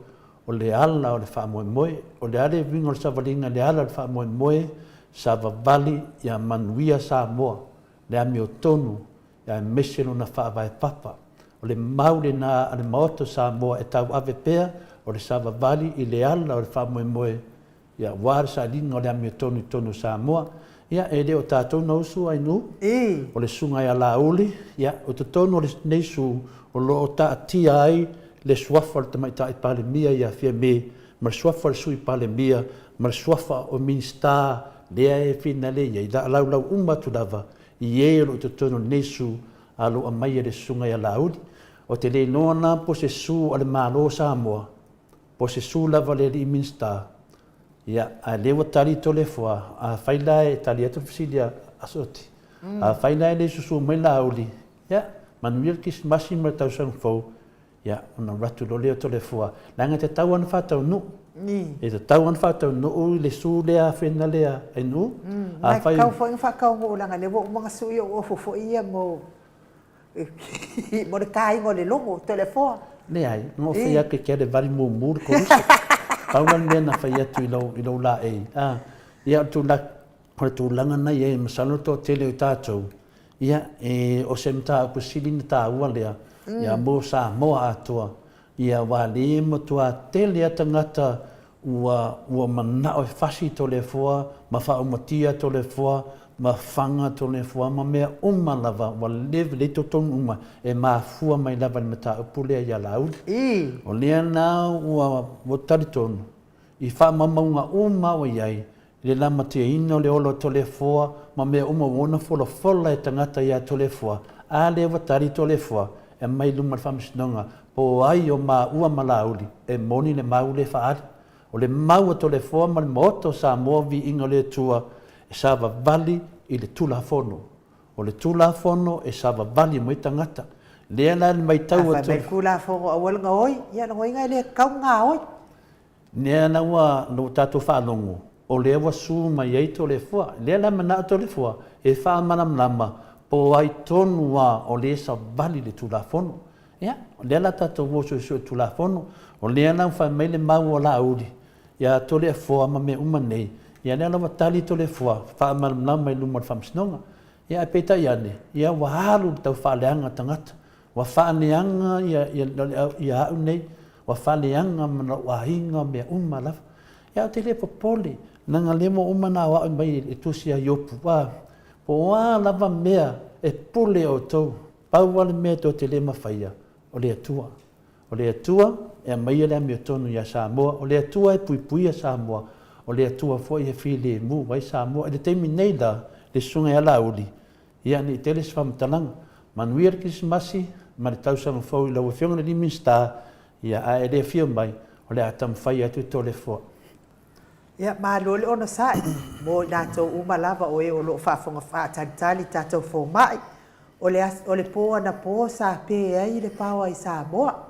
o le ala o le faamoemoe, o le a le uiga o le savaliga i le ala o le faamoemoe, savavali ia manuia Samoa, le amiotonu, aemaise lona faavae papa. O le mau lena a le Maota o Samoa e tauave pea, o le savavali i le ala o le faamoemoe, Ia, aua le sailiga o le amiotonu i totonu o Samoa. Ia, e le o tatou na usu ai nuu, o le susuga ia Laauli, ia, o totonu o lenei su o lo o taatia ai le suafa o le Tamaitai Palemia ia Fiame, ma le suafa o le Sui Palemia, ma le suafa o Minisita lea e finale i ai, laalaulau uma atu lava i e o lo o i totonu o lenei su a lo o aumaia e le susuga ia Laauli. Ou te le iloa la po o se su a le Malo o Samoa, Po o se su lava le alii Minisita, ia, a lea ua tali Toleafoa, afai la e tali atu le fesili a Soti, afai la e le susu mai Laauli, ia, manuia le Kerisimasi ma le tausaga fou, ia, ona alu atu loa lea o Toleafoa, leaga e tatau lava ona faataunuu. E tatau lava ona faataunuu i le su lea afena lea Ainuu. Afai... E tatau foi ona faataunuu leaga o lea ua uma ona sui ou ofu foi ia mo Mo le taina o le logo, Toleafoa. Leai, na ou fai atu e te alu e vali mumu le koluse. Pau la le mea na fai atu i lou, i lou laei. Ah, ia o le tulaga, o le tulaga na i ai, masalo le toatele o tatou, ia, e, o se mataupu sili ona taua lea, ia, mo Samoa atoa. Ia, aua lea e matua tele lava tagata ua, ua manao e fasi Toleafoa ma faaumatia Toleafoa ma faga Toleafoa ma mea uma lava ua leva lelei totonu uma e mafua mai lava i le mataupu lea ia Laauli. O lea la ua, ua talitonu i faamaumauga uma ua i ai le lamatiaina o le ola o Toleafoa ma mea uma ua ona folafola e tagata ia Toleafoa, a lea ua tali Toleafoa e aumai i luma o le Faamasinoga, po o ai o maua ma Laauli e moni le mau lea e faaali. O le mau a Toleafoa ma le Maota o Samoa Viiga o le Atua e savavali i le Tulafono. O le Tulafono e savavali mai tagata. Lea la le maitau a Toleafoa. A fai mai le Tulafono aua le gaoi, ia lona uiga e le tatau ona gaoi. Lea la ua lo tatou faalogo, o lea ua su mai ai Toleafoa. Lea la e manao Toleafoa e faamalamalama po o ai tonu lava o lea e savali le Tulafono. Ia, o lea la tatou o suesue i le Tulafono. O lea la ua fai mai le mau a Laauli ia Toleafoa ma mea uma nei, ia lea la ua tali Toleafoa faamalamalama i luma o le Faamasinoga. Ia ae peitai ane, ia ua alu i le tau faaleaga tagata. Ua faaleaga ia au nei. Ua faaleaga ma lou aiga mea uma lava. Ia ou te le popole, leaga lea ua uma ona aoaʻi mai e le Tusi a Iopu, a, po o a lava mea e pule outou, pau lava le mea tou te le mafaia, o le Atua. O le Atua e aumaia le amiotonu ia Samoa, o le Atua e puipuia Samoa, o le Atua foi e filemu ai Samoa. I le taimi nei la, le Susuga ia Laauli, ia ne i tele se faamatalaga. Manuia le Kerisimasi ma le tausaga fou i lau Afioga i le alii Minisita, ia a e le afio mai, o le a taumafai atu Toleafoa. Ia, malo le onosai mo i latou uma lava o e o lo o faafofoga faatalitali i tatou fomai. O le o le po anapo sa pe ai le paoa i Samoa.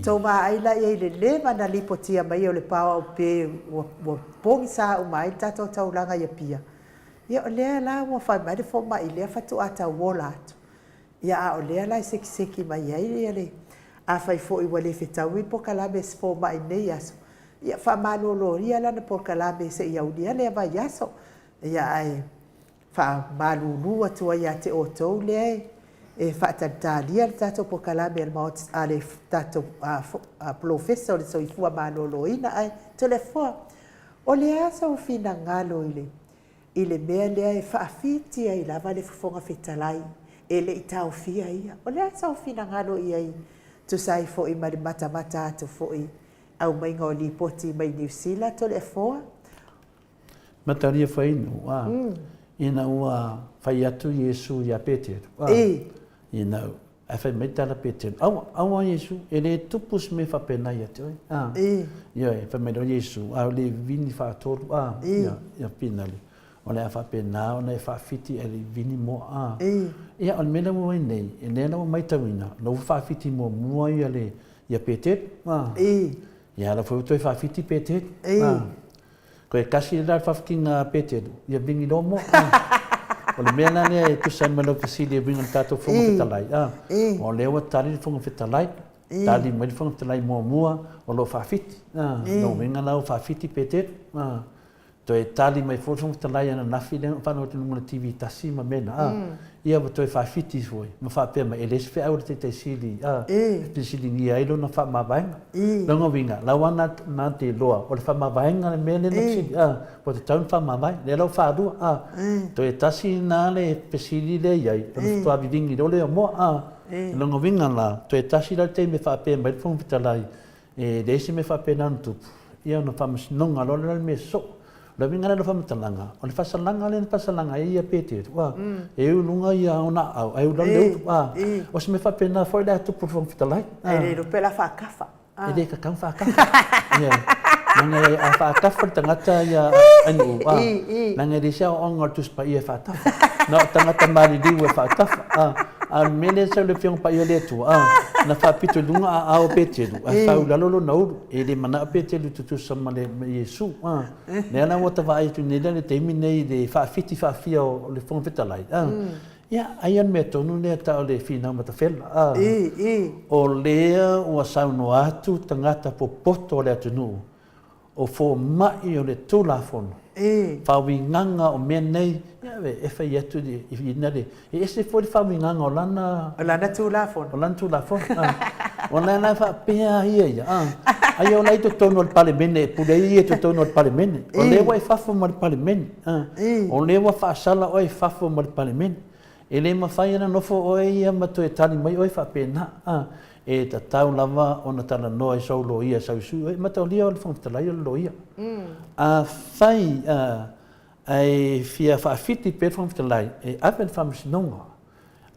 Tou vaai la i ai i le leva na lipotia mai o le paoa o pe ua ua pogisa uma ai le tatou taulaga i Apia. Ia o lea la ua fai mai le fomai lea faatoa tauola atu. Ia a o lea la e sekiseki mai ai le afai foi ua le fetaui le polokalame a se fomai i lenei aso, ia faamalololia lana polokalame seia aulia lea vaiaso. Ia ae faamalulu atu ai ia te outou lea e faatalitālia le tatou polokalame a le Maota a le tatou polofesa o le soifua maloloina. Ae Toleafoa, o le a sou finagalo i le i le mea lea e faafiti ai lava le Fofoga Fetalai e le i taofia ia. O le a sou finagalo i ai tusa ai foi ma le matamata atu foi aumaiga o lipoti mai Niu Sila, Toleafoa? Matalia Fainu, a, ina ua fai atu Iesu ia Peteru, a, ina Ae fai mai tala Peteru, Aua, aua Iesu, e le tupu se mea faapena ia te oe. A, ioe, fai mai loa Iesu, a o le vini faatolu, a, ia, ia pinale, o le a faapena ona e faafiti ai le vini moa, a. Ia, o le mea lea ua i ai nei, lea la ua matauina, o la ua faafiti muamua ia le, ia Peteru, a. Ia, o la foi ua toe faafiti Peteru, a. Toe tasi le la faafitiga a Peteru, ia vini loa moa. O le mea la lea e tusa ai ma lau fesili e uiga i le tatou Fofoga Fetalai, a, o lea ua tali le Fofoga Fetalai, tali mai le Fofoga Fetalai muamua o lo o faafiti, a, lona uiga la ua faafiti Peteru, a. Toe tali mai foi le Fofoga Fetalai ananafi lea na ou faalogo atu i luga o le TV tasi ma mea na, a, ia ua toe faafiti foi ma faapea mai, e leai se feau a le Taitai Sili, a, e fesiligia ai lona faamavaega. Lona uiga, la ua na te iloa, o le faamavaega le mea lea na fesili, a, ua tatau ona faamavae. Lea la ua faalua, a, toe tasi lena le fesili lea e i ai, ona faatoa vivini loa lea o moa, a. Lona uiga la, toe tasi la le taimi e faapea mai ai le Fofoga Fetalai, E leai se mea faapena na tupu, ia ona faamasinoga loa lea o le mea soo. O le uiga la o le faamatalaga, o le faasalaga lea na faasalaga ai ia Peteru, a, e u i luga ia ona aao ae u i lalo le ulu, a. O se mea faapena foi la e tupu i le Fofoga Fetalai. E le iloa pe o le a faakafa. E le tatau ona faakafa. Ioe. Leaga a faakafa le tagata ia Ainuu, a, leaga e leai se aoaoga o le Tusi Paia e faatafa. Na o tagata maliliu e faatafa, a. A o le mea lea sau i le Afioga Paia o le Atua, a, na faapito i luga aao o Peteru, ae fau i lalo lona ulu. E le manao Peteru e tutusa ma le ma Iesu, a. Lea la ua ta vaai atu nei la i le taimi nei i le faafiti faafia o le Fofoga Fetalai, a. Ia, aia le mea tonu lea tau o le finau matafela, a. O lea ua saunoa atu tagata popoto o le atunuu, o fomai o le Tulafono, faauigaga o mea nei, ia e fai atu i ina le, e ese foi le faauigaga o lana... O lana Tulafono. O lana Tulafono, a. O la la e faapea a ia ia, a. Aia o la e i totonu o le Palemene e pule ai ia i totonu o le Palemene. O lea ua e fafo ma le Palemene, a. O lea ua faasala oe i fafo ma le Palemene. E le mafai ona nofo oe ia ma toe tali mai oe faapena, a. E tatau lava ona talanoa i sou loia sau sui oe, mataulia o le Fofoga Fetalai o le loia. Afai ae fia faafiti pea le Fofoga Fetalai, e ave i le Faamasinoga.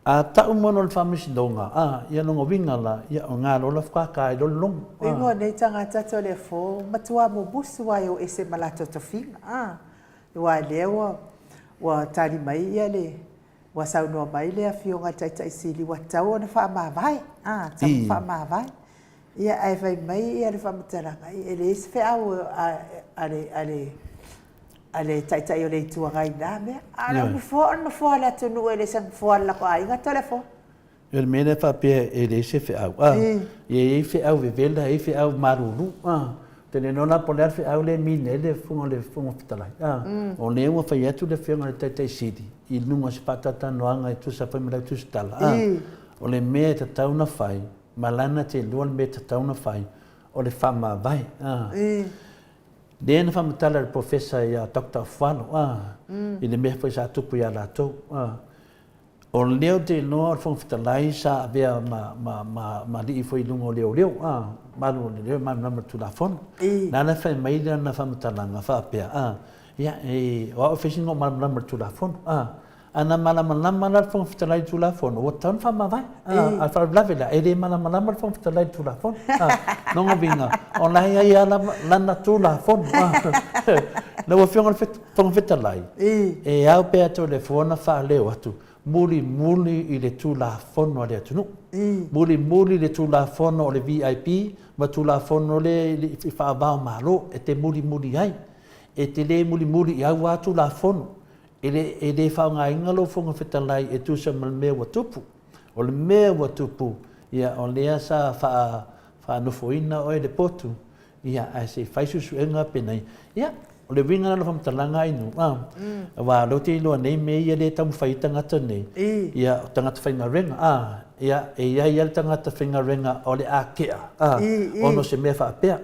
A tau mai loa i le Faamasinoga, a, ia lona uiga la, ia o galo la faatoa ai loa le logo. Ingoa nei tagata Toleafoa, matua mumusu lava e o ese ma latou tofiga, a, aua lea ua, ua tali mai ia le, Ua saunoa mai le Afioga i le Taitai Sili ua tatau ona faamavae, a, tatau ona faamavae. Ia, ae fai mai ia le faamatalaga, e leai se feau a le, a le, a le Taitai o le Itu Agai i na mea. A o le nofoa o le nofoa o le atunuu e le o se nofoa o le latou aiga Toleafoa. O le mea lea faapea e leai se feau, a, ia i ai feau vevela, e i ai feau malulu, a. Ou te le iloa la po o le a le feau lea e mini ai le Fofoga Fetalai, a. O lea ua fai atu le Afioga i le Taitai Sili i luga o se faatalatalanoaga e tusa foi ma lau tusitala, a. O le mea e tatau ona fai, ma lana te iloa le mea e tatau ona fai, o le faamavae. A. Lea na faamatala e le Professor ia Doctor Afualo, a, i le mea foi sa tupu ia latou. A. O lea ou te iloa o le Fofoga Fetalai sa avea ma, ma, ma, ma alii foi i luga o leoleo, a, malu o leoleo e malamalama i le Tulafono. Na ala fai mai lana faamatalaga faapea, a, ia, e, o au e fai sina ou malamalama i le Tulafono, a, a na malamalama la le Fofoga Fetalai i le Tulafono, ua tatau ona faamavae. A, a o le faalavelave la, e le malamalama le Fofoga Fetalai i le Tulafono. A, lona uiga, o la e i ai lava lana Tulafono. A, lau Afioga i le Fofoga Fetalai, e ao pea Toleafoa ona faaleo atu, mulimuli i le Tulafono a le atunuu, mulimuli i le Tulafono o le VIP ma Tulafono lea i faava o Malo e te mulimuli ai. E te le mulimuli i au lava Tulafono, E le, e le faaaogaina lou Fofoga Fetalai e tusa ma le mea ua tupu. O le mea ua tupu, ia, o lea sa faa, faanofoina oe i le potu, ia, ae se i fai suesuega penei. Ia, o le uiga lena o lau faamatalaga Ainu, a, aua o lea ou te iloa nei mea ia lea e taumafai ai tagata nei, ia, o tagata faigaluega, a, ia, e i ai lava le tagata faigaluega o le ākea, a, ona o se mea faapea.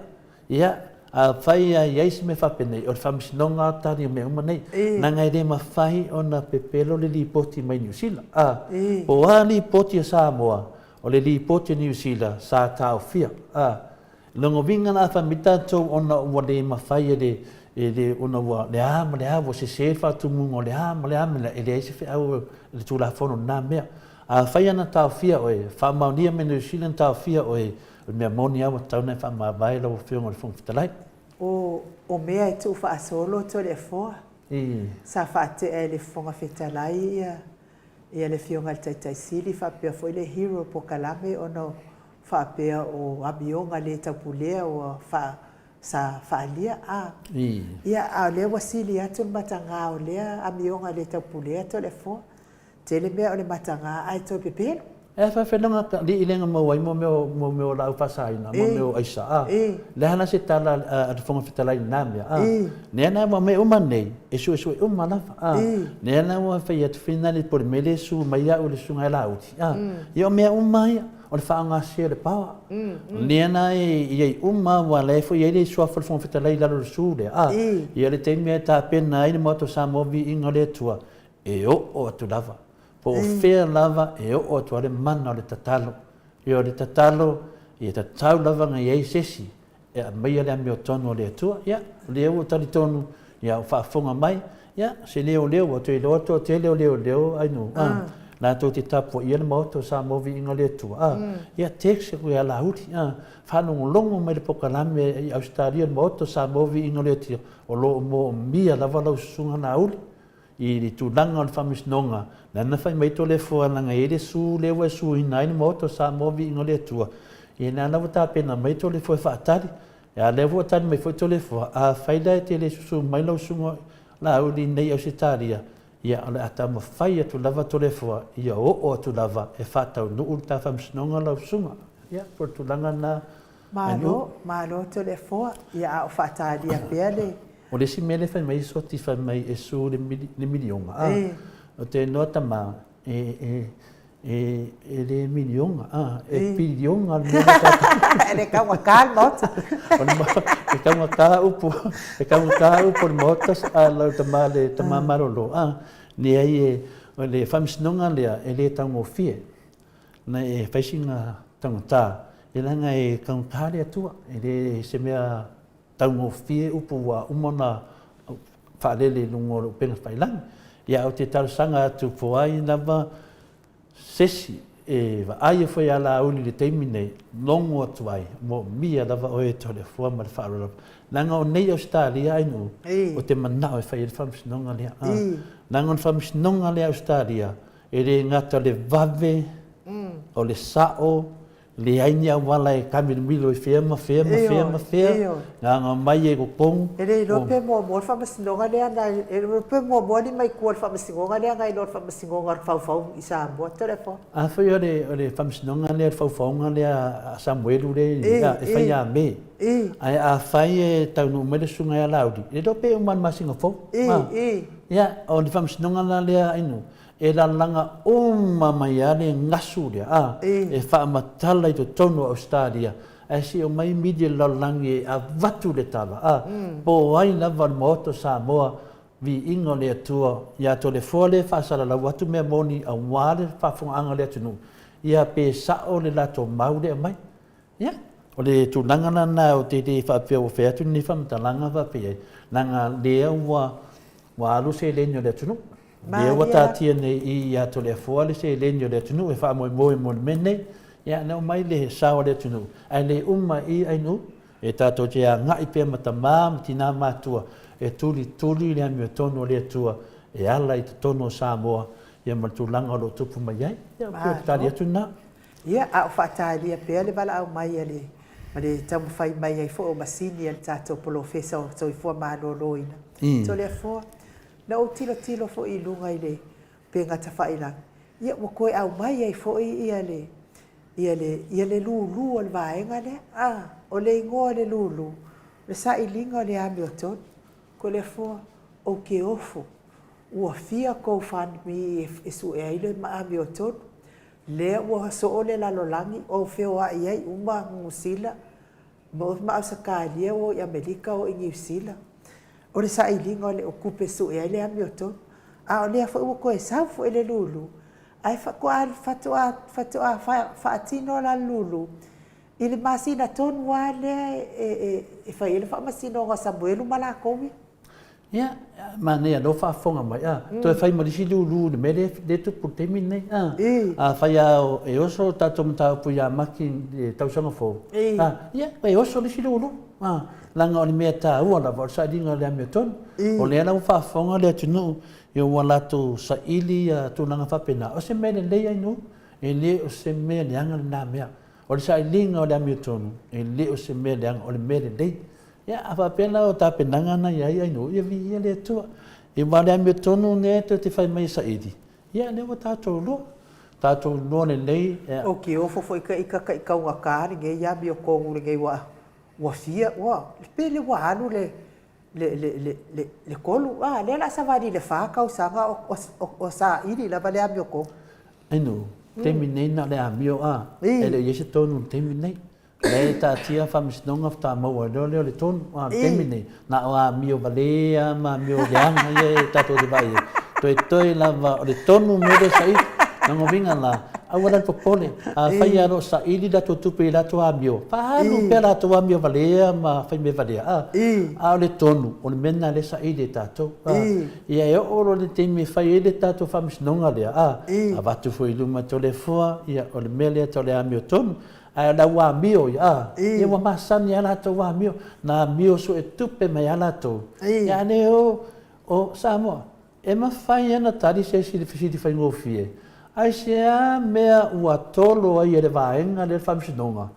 Ia, afai e i ai se mea faapenei, o le Faamasinoga a tali o mea uma nei, leaga e le mafai ona pepelo le lipoti mai Niu Sila. A, po o a lipoti a Samoa, o le lipoti a Niu Sila sa taofia. A, lona uiga la a fai mai tatou ona ua le mafai e le, e le, ona ua le a ma le a, ua sese le faatumuga o le a ma le a mea, e leai se feau i le Tulafono i lena mea. Afai ana taofia oe, faamaonia mai Niu Sila na taofia oe, O le mea moni lava ua tatau ona e faamavae lau Afioga i le Fofoga Fetalai. O o mea e tuufaasolo Toleafoa. Sa faatea e le Fofoga Fetalai ia ia le Afioga i le Taitai Sili faapea foi le Hero Pokalame ona faapea o amioga le taupulea ua faa sa faaalia a. Ia a o lea ua sili atu le mataga o lea amioga le taupulea Toleafoa. Tele mea o le mataga ae toe pepelo. E faafeloga ka alii lea na maua ai mo mea mo mea o laau faasaina, mo mea o aisa, a. Le a la se tala a le Fofoga Fetalai i lena mea, a. Lea la ua mea uma nei, e suesue uma lava, a. Lea la ua fai atu finali po o le mea lea e su mai au e le Susuga ia Laauli, a. Ia o mea uma ia, o le faaaoga sese o le power. Lea la e i ai uma, aua o la e foi e i ai le suafa o le Fofoga Fetalai i lalo o le su lea, a. Ia le taimi e tapena ai le Maota o Samoa viiga o le Atua, e oo atu lava, po o fea lava e oo atu ai le mana o le tatalo. Ia o le tatalo, ia tatau lava ona i ai se isi e aumaia le amiotonu a le Atua. Ia, o lea ua talitonu, ia ua faafofoga mai, ia, se leoleo, ua toe iloa le toatele o leoleo ainu, a, latou te tapuaia le Maota o Samoa Viiga o le Atua, a, ia, text atu ia Laauli, a, faalogologo mai i le polokalame i Ausetalia i le Maota o Samoa Viiga o le Atua, o lo o moomia lava lau Susuga Laauli. I le tulaga o le faamasinoga, lana fai mai Toleafoa leaga e i ai le su lea ua e suina ai le Maota o Samoa Viiga o le Atua, ia lea la ua tapena mai Toleafoa e faatali. A lea foi ua tali mai foi Toleafoa, afai la e te le susu mai lau susuga Laauli nei i Ausetalia, ia o le a taumafai atu lava Toleafoa ia oo atu lava e faataunuu le ta faamasinoga lau susuga. Ia, po o le tulaga lena. Malo, malo Toleafoa, ia a o faatalia pea le O le isi mea lea fai mai ai Soti fai mai e su le miliona a o te iloa tama e e e e le miliona a e piliona le mea lea E taugata le Maota. O le e taugata upu e taugata upu o le Maota a lau tama le tama malolo a leai e o le faamasinoga lea e le taugofie na e fai sina taugata e leaga e taugata le Atua e le se mea taugofie upu ua uma ona faalele i luga o le upega tafailagi. Ia, ou te talosaga atu po o ai lava se isi e vaai foi ia Laauli i le taimi nei, logo atu ai, moomia lava oe e Toleafoa ma le faaaloalo lava. Leaga o nei Ausetalia Ainuu, ou te manao e fai ai le faamasinoga lea. Leaga o le faamasinoga lea a Ausetalia, e le gata o le vave, o le sao, Leai ni auala e taamilomilo i fea ma fea ma fea ma fea, na ona omai ai i totonu. E le iloa pe muamua le faamasinoga lea na, e le iloa pe muamua lima i tua i le faamasinoga lea na i lo le faamasinoga o le faufau i Samoa. Toleafoa. Afai o le o le faamasinoga lea, le faufauga lea a Samuelu lea e fai ia Me. Ae afai e taunuu mai le susuga ia Laauli, e le iloa pe uma i le masina fou. Ia, o le faamasinoga la lea Ainuu, E lalaga uma mai lava le gasu lea, a, e faamatala i totonu o Ausetalia, Ae se i omai mili e le lalolagi e avatu le tala, a, po o ai lava o le Maota o Samoa, viiga o le Atua, ia Toleafoa lea e faasalalau atu mea moni aua le faafofogaaga a le atunuu, ia pe sao le latou mau lea e aumai. Ia, o le tulaga la lena ou te le faapea ua fai atu lenei faamatalaga faapea ai, leaga lea ua ua alu seleni o le atunuu. Lea ua taatia nei i i ia Toleafoa le seleni o le atunuu e faamoemoe mo le mea lenei. Ia, na aumai le sao o le atunuu, ae le uma i Ainuu. E tatou te agai pea ma tama ma tina matutua e tulituli le amiotonu o le Atua e ala i totonu o Samoa ia ma le tulaga o lo o tupu mai ai. Ia, pei o le tali atu lena. Ia, a o faatalia pea le valaau mai a le, ma le taumafai mai ai foi o masini a le tatou polofesa o Soifua Maloloina. Toleafoa, na ou tilotilo foi i luga i le upega tafailagi, ia ua toe aumai ai foi ia le, ia le, ia le lulu o le vaega lea. A, o le igoa o le lulu, o le sailiga o le amiotonu. Toleafoa, ou te ofo, ua fia GoFundMe e sue ai le amiotonu, Lea ua soo le lalolagi o feoai ai uma Niu Sila ma Ausetalia, o i Amerika, o i Niu Sila. O le sailiga o le tupe e sue ai le amiotonu. A o lea foi ua toe sau foi le lulu, ae faatoa faatoa faatoa faatino la le lulu i le masina tonu lava lea e fai ai le faamasinoga o Samuelu ma latou ia. Ia, manaia lea ua faafofoga mai, a, toe fai ma le isi lulu i le mea lea e tupu i le taimi lenei, a. Afai lava e oso le tatou mataupu ia Mati i le tausaga fou, a, ia, e oso le isi lulu, a, leaga o le mea taua lava o le sailiga o le amiotonu. O lea la ua faafofoga le atunuu ua latou saili tulaga faapena, o se mea lelei ainu, e le o se mea leaga lena mea. O le sailiga o le amiotonu, e le o se mea leaga, o le mea lelei. Ia, a faapea la o tapenaga na i ai ainu, ia viia le Atua. Ia aua o le amiotonu lea tou te fai mai e saili, ia lea ua tatou iloa. Tatou iloa lelei. Ou te ofo foi ta ita tai taugata lenei amiotonu lenei ua ua fia ua pe le ua alu le le le le le le 3 a lea la savali le 4 tausaga o o saili lava le amiotonu. Ainu, taimi nei na o le amio a, e le o i ai se tonu i le taimi nei. Lea e taatia Faamasinoga faatoa maua ai loa lea o le tonu. A o le taimi lenei, na o amio valē lava ma amio leaga ia e tatou te vaai ai. Toetoe lava o le tonu mea lea e saili. O lona uiga la, aua la le popole, afai lava o lo o saili latou tupe i latou amio, faaalu pea latou amio valea ma fai mea valea, a. A o le tonu, o le mea lena lea e saili e tatou. Ia e oo loa i le taimi e fai ai le tatou Faamasinoga lea, a, avatu foi i luma e Toleafoa, ia o le mea lea tau le amiotonu. Ae o le au amio ia, a, ia ua masani lava latou amio, na amio suetupe mai lava latou. Ia a le o, o Samoa, e mafai lava ona tali se isi i le fesili faigofie, aisea mea ua tolo ai e le vaega lea le Faamasinoga?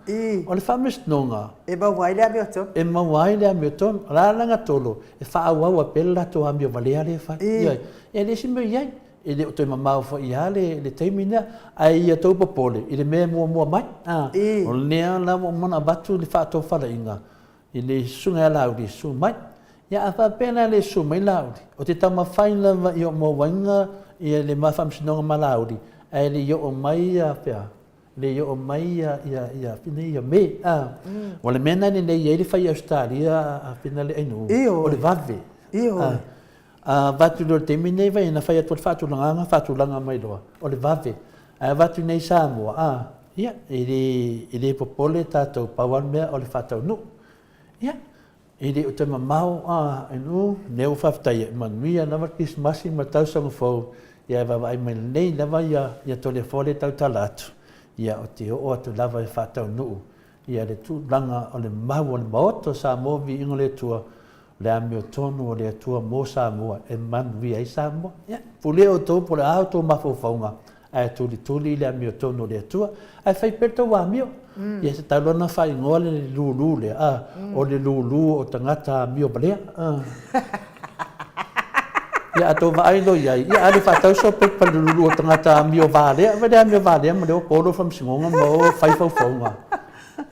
O le Faamasinoga, E maua ai le amiotonu. E maua ai le amiotonu. O le a lana tolo? E faaauau ai pea le latou amio valea lea e fai. Ioe. E leai se mea o i ai. E le o toe mamao foi lava le taimi lea, ae ia outou popole i le mea e muamua mai. A, o lea la ua uma ona avatu le faatofalaiga i le susuga ia Laauli e susu mai. Ia a faapea la e le susu mai Laauli, ou te taumafai lava ia mauaina le ma faamasinoga ma Laauli, ae le i oo mai ia fea, le i oo mai ia, ia, ia, fina ia Me, a. O le mea lena e lelei ai le fai i Ausetalia a fina le ainu, o le vave. A, a avatu loa i le taimi lenei vai na fai atu le faatulagaga, faatulaga mai loa, o le vave. Ae avatu nei i Samoa, a, ia, e le, e le popole tatou, pau lava le mea o le faataunuu. Ia, E le o toe mamao a ainu, lea ua faafetai e manuia lava le Kerisimasi ma le tausaga fou, ia e vaavaai mai lelei lava ia ia Toleafoa lea e tautala atu, ia ou te oo atu lava e faataunuu ia le tulaga o le mau o le Maota o Samoa Viiga o le Atua, o le amiotonu o le Atua mo Samoa e manuia ai Samoa. Ia, pulea outou po o le a outou mafaufauga, ae tulituli i le amiotonu o le Atua, ae fai pea le tou amio. Ia se talu ona faaigoa le lulu lea, a, o le lulu o tagata amio valea. A. Ia a tou vaai loa i ai, ia alu faatau sou pepa i le lulu o tagata amio valea, vaai le amio valea ma le o polo faamasinoga ma o fai faufauga.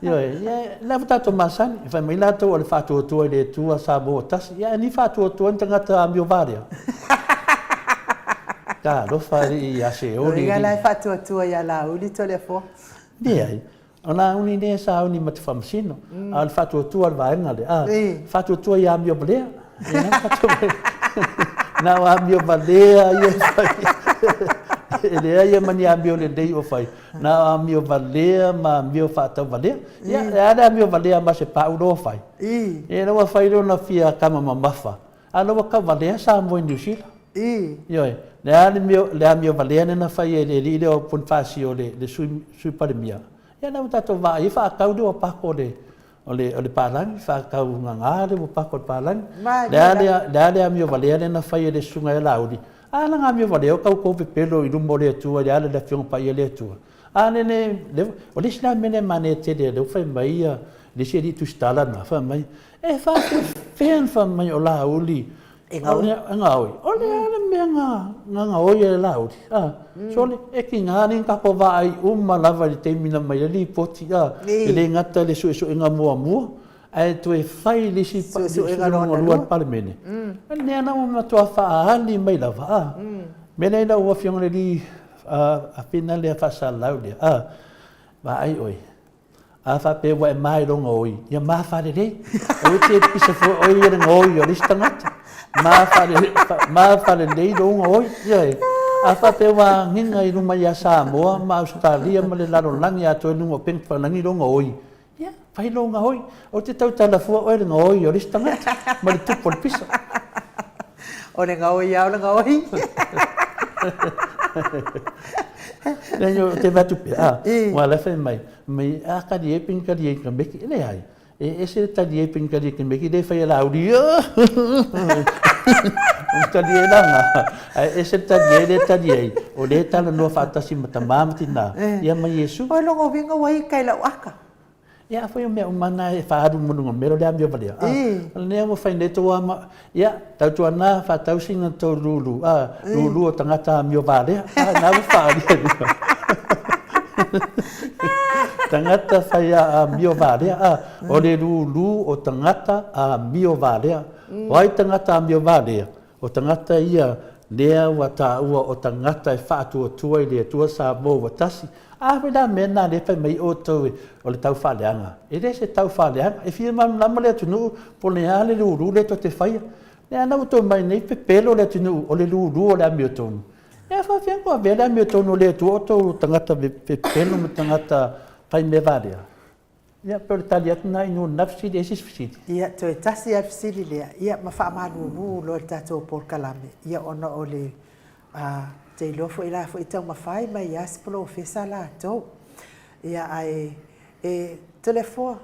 Ioe, ia o lea ua tatou masani, fai mai latou o le faatuatua i le Atua Samoa ua tasi, ia ae ni faatuatua ni tagata amio valea. Talofa alii ia Seoli. Lona uiga la e faatuatua ia Laauli Toleafoa. Leai. O Laauli lea sa auni ma te faamasino, a o le faatuatua o le vaega lea, a, faatuatua i amio valea. Na o amio valea ia e fai. E leai ma ni amio lelei o fai, na o amio valea ma amio faatauvalea. Ia, e a le amio valea ma se pau loa fai? Ia, ua fai lona fia kama mamafa, a o la ua tauvalea Samoa i Niu Sila. Ioe, le a le mea, le amio valea lea na fai e le alii lea o Ponifasio le, le sui, sui Palemia, ia lea ua tatou vaai ai faatau le uapako o le, o le, o le palagi, faatau gaga le uapako o le palagi. Le a le, le a le amio valea lea na fai e le susuga ia Laauli, a lana amio valea o tau tou pepelo i luma o le Atua i le ala i le Afioga Paia a le Atua. A le, le, le, o le isi la mea lea e manaia tele lea ua fai mai ia le isi alii tusitala na, fai mai, e faapefea ona fai mai o Laauli E gaoi. E gaoi. O le a le mea na, na gaoi ai e Laauli? A, sole, e tiga alii na tatou vaai uma lava i le taimi na aumai ai le lipoti, a, e le gata i le suesuega muamua, ae toe fai le isi suesuega lona lua a le Palemene. O lea la ua matua faaali mai lava, a. O le mea lea i lau Afioga i le alii Afina lea faasalalau lea, a, vaai oe, A faapea ua e ma i lou gaoi, ia ma faalelei. Aua e te pisa fua oe ia le gaoi o le isi tagata. Ma faalelei, ma faalelei lou gaoi. Ioe. A faapea ua agiga i luma ia Samoa ma Ausetalia ma le lalolagi atoa i luga o upega tafailagi lou gaoi, ia, fai lou gaoi. Aua te tautala fua oe i le gaoi o le isi tagata ma le tupu o le pisa. O le gaoi lava o le gaoi. Leai, ou te vaai atu pea, a, aua o la e fai mai, mai, a tali ai pe ni tali ai i ka meki. E leai, e ese le tali ai pe ni tali ai i ka meki lea e fai e Laauli, tali ai la na, ae ese le tali ai lea e tali ai, o lea e talanoa faatasi ma tama ma tina, ia ma Iesu. O lona uiga ua ika i lau aka. Ia afai o mea uma na e faaalu ma luga mea o le amio valea. A, o lenei ua fai nei tou ama, ia, tautuana faatausi na tou lulu, a, lulu o tagata amio valea. A, na ua faaalia i luga. Tagata fai amio valea, a, o le lulu o tagata amio valea. O ai tagata amio valea? O tagata ia lea ua taua o tagata e faatuatua i le Atua Samoa ua tasi. A foi la mea lena lea e fai mai outou o le tau faaleaga. E le se tau faaleaga. E fia malamalama le atunuu po o le a le lulu lea tou te faia. Lea la ua toe mai nei pepelo le atunuu o le lulu o le amiotonu. Ia faafefea ona tou avea le amiotonu o le Atua o outou tagata pepelo ma tagata fai mea valea. Ia, pei o le tali atu lena i lena fesili. E i ai se isi fesili? Ia, toe tasi lava le fesili lea, ia ma faamalulu loa i le tatou polokalame, ia ona o le, a, ou te iloa foi la foi e taumafai mai lava si polofesa latou. Ia, ae, e, Toleafoa,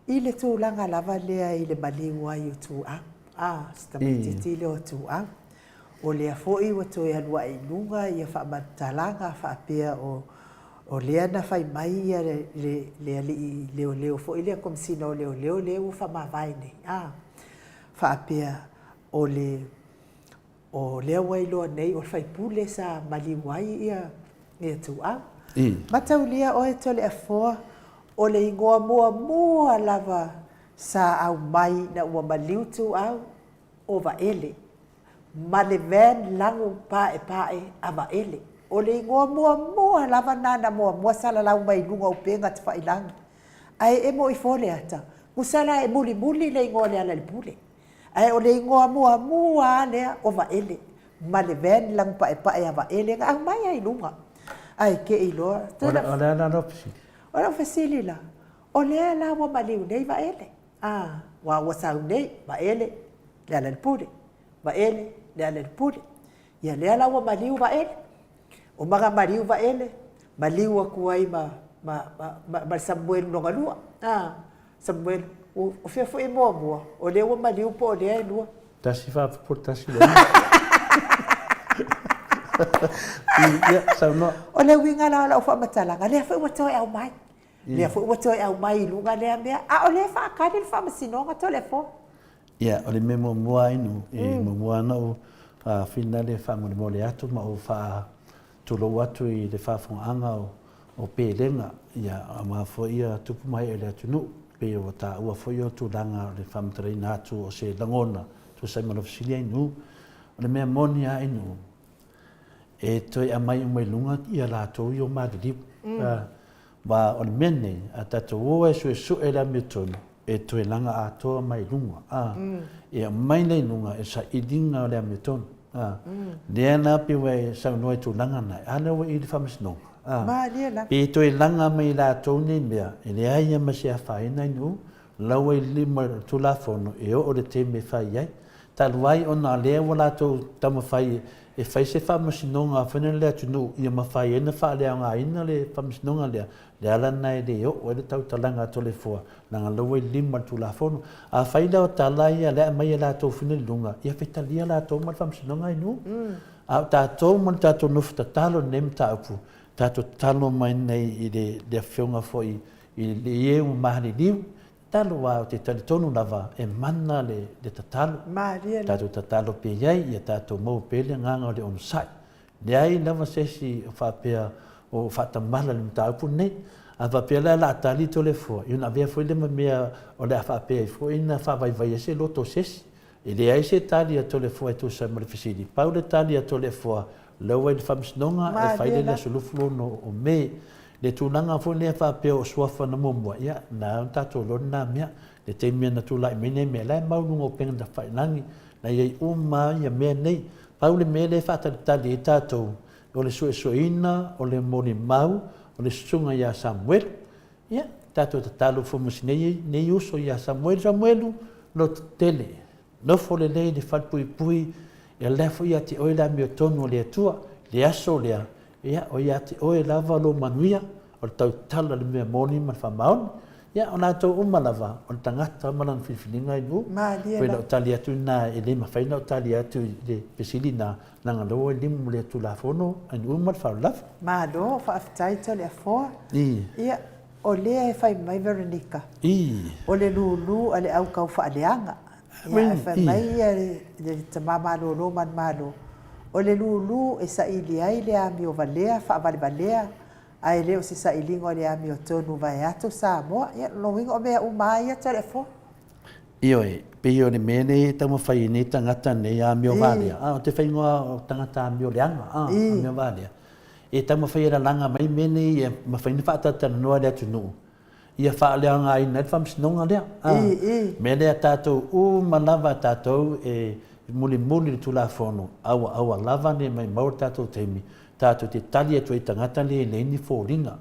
i le tulaga lava lea i le maliu ai o Tuau, a, si tamaitiiti lea o Tuau, O lea foi ua toe alu ae i luga ia faamatalaga faapea o o lea na fai mai ia le le le alii leoleo foi lea Komesina o Leoleo lea ua faamavae nei a faapea o le o lea ua iloa nei o le faipule sa maliu ai ia ia Tuau. Mataulia oe Toleafoa o le igoa muamua lava sa aumai ina ua maliu Tuau o Vaele, ma le van lago paepae a Vaele. O le igoa muamua lava na na muamua salalau mai luga o upega tafailagi. Ae e moi fo le ata, gusa la e mulimuli le igoa o Lealailepule. Ae o le igoa muamua a lea o Vaele, ma le van lago paepae a Vaele na aumai ai i luga. Ae te i loa. O le a la lau fesili? O lau fesili la, o lea la ua maliu nei Vaele. A, ua ua sau nei, Vaele, Lealailepule, Vaele, Lealailepule. Ia lea la ua maliu Vaele. O maga maliu Vaele, maliu atu ai ma, ma, ma, ma, ma le Samuelu lona lua. A, Samuelu, o, o fea foi e muamua? O lea ua maliu po o lea e lua? Tasi faapopo tasi le Ia, saunoa. O le uiga la o lau faamatalaga, lea foi ua toe aumai. Lea foi ua toe aumai i luga lea mea, a o lea e faatali le Faamasinoga Toleafoa. Ia, o le mea muamua lava inu, e muamua lava ona ou finale faamolemole atu ma ou faatulou atu i le faafofogaaga o Pelega, ia, aua foi ia tupu ma ee o le atunuu, pei ua taua foi o tulaga o le faamatalaina atu o se lagona tusa ai ma lau fesili inu. O le mea moni lava inu, e toe aumai uma i luga ia latou ia o maliliu. Aua o le mea lenei, a tatou o e suesue le amiotonu, e toe laga atoa mai i luga, a, e aumai lea i luga e sailiga o le amiotonu, a. Lea la pei ua e saunoa i tulaga na, a lea ua i le Faamasinoga, a. Pe toe laga mai e latou nei mea, e leai lava ma se afaina i nuu, la ua i lima o le Tulafono e oo i le taimi e fai ai. Talu ai ona o lea ua latou taumafai e fai se faamasinoga foi lea i le atunuu ia mafai ai ona faaleaogaina le faamasinoga lea, le ala lena e le oo ai le tautalaga a Toleafoa, leaga o la ua i lima o le Tulafono. Afai la o tala ia lea e aumai e latou foi nei i luga, ia fetalia latou ma le faamasinoga i nuu. A o tatou ma le tatou nofo tatalo i lenei mataupu, tatou tatalo mai nei i le Afioga foi i le e ua maliliu, tatalo aua ou te talitonu lava e mana le tatalo. Malie Tatou tatalo pea i ai ia tatou maua pea le agaga o le onosai. Leai lava se isi o faapea o faatamala i le mataupu lenei. A faapea la o le a tali Toleafoa, ia ona avea foi lea ma mea o le a faapea ai foi ona faavaivai ai se loto o se isi. E leai se tali a Toleafoa e tusa ai ma le fesili. Pau le tali a Toleafoa, lea ua i le Faamasinoga e fai lea i le aso 26 o Me. Le tulaga foi lea faapea o suafa na muamua, ia, na ona tatou iloa lena mea. Le taimi na tulai mai nei mea, la e mau i luga o upega tafailagi, la e i ai uma lava ia mea nei. Pau le mea lea e faatalitali ai tatou, o le suesueina o le molimau o le susuga ia Samuelu. Ia, tatou tatalo foi ma si nei, nei uso ia Samuelu, Samuelu, lototele, nofo lelei i le falepuipui, ia lea foi ia te oe le amiotonu o le Atua, le aso lea, ia, o ia te oe lava lou manuia, o le tautala i le mea moni ma le faamaoni. Ia, o latou uma lava, o le tagata ma lana filifiliga i nuu. Malie Pei lau tali atu lena, e le mafai ona ou tali atu i le fesili lena, leaga o lea ua i limu le Tulafono a nuu ma le faaaloalo. Malo, faafetai Toleafoa. Ia, o lea e fai mai Veronica, o le lulu a le au kaufaaleaga. Ia, ae fai mai le tama malolo manumalo, o le lulu e saili ai le amio valea faavalevalea, ae le o se sailiga o le amiotonu vaeatu Samoa. Ia, o lona uiga o mea uma lava ia Toleafoa. Ioe, pei o le mea lea e taumafai ai nei tagata nei amio valea, a o te faaigoa o tagata amio leaga, a, amio valea, e taumafai e lalaga mai mea nei ia mafai ona faatalatalanoa e le atunuu, ia faaleaogaina ai le faamasinoga lea. A, mea lea tatou uma lava tatou e mulimuli i le Tulafono, aua aua lava ne i maumau le tatou taimi, tatou te tali atu ai i tagata nei e leai ni foliga.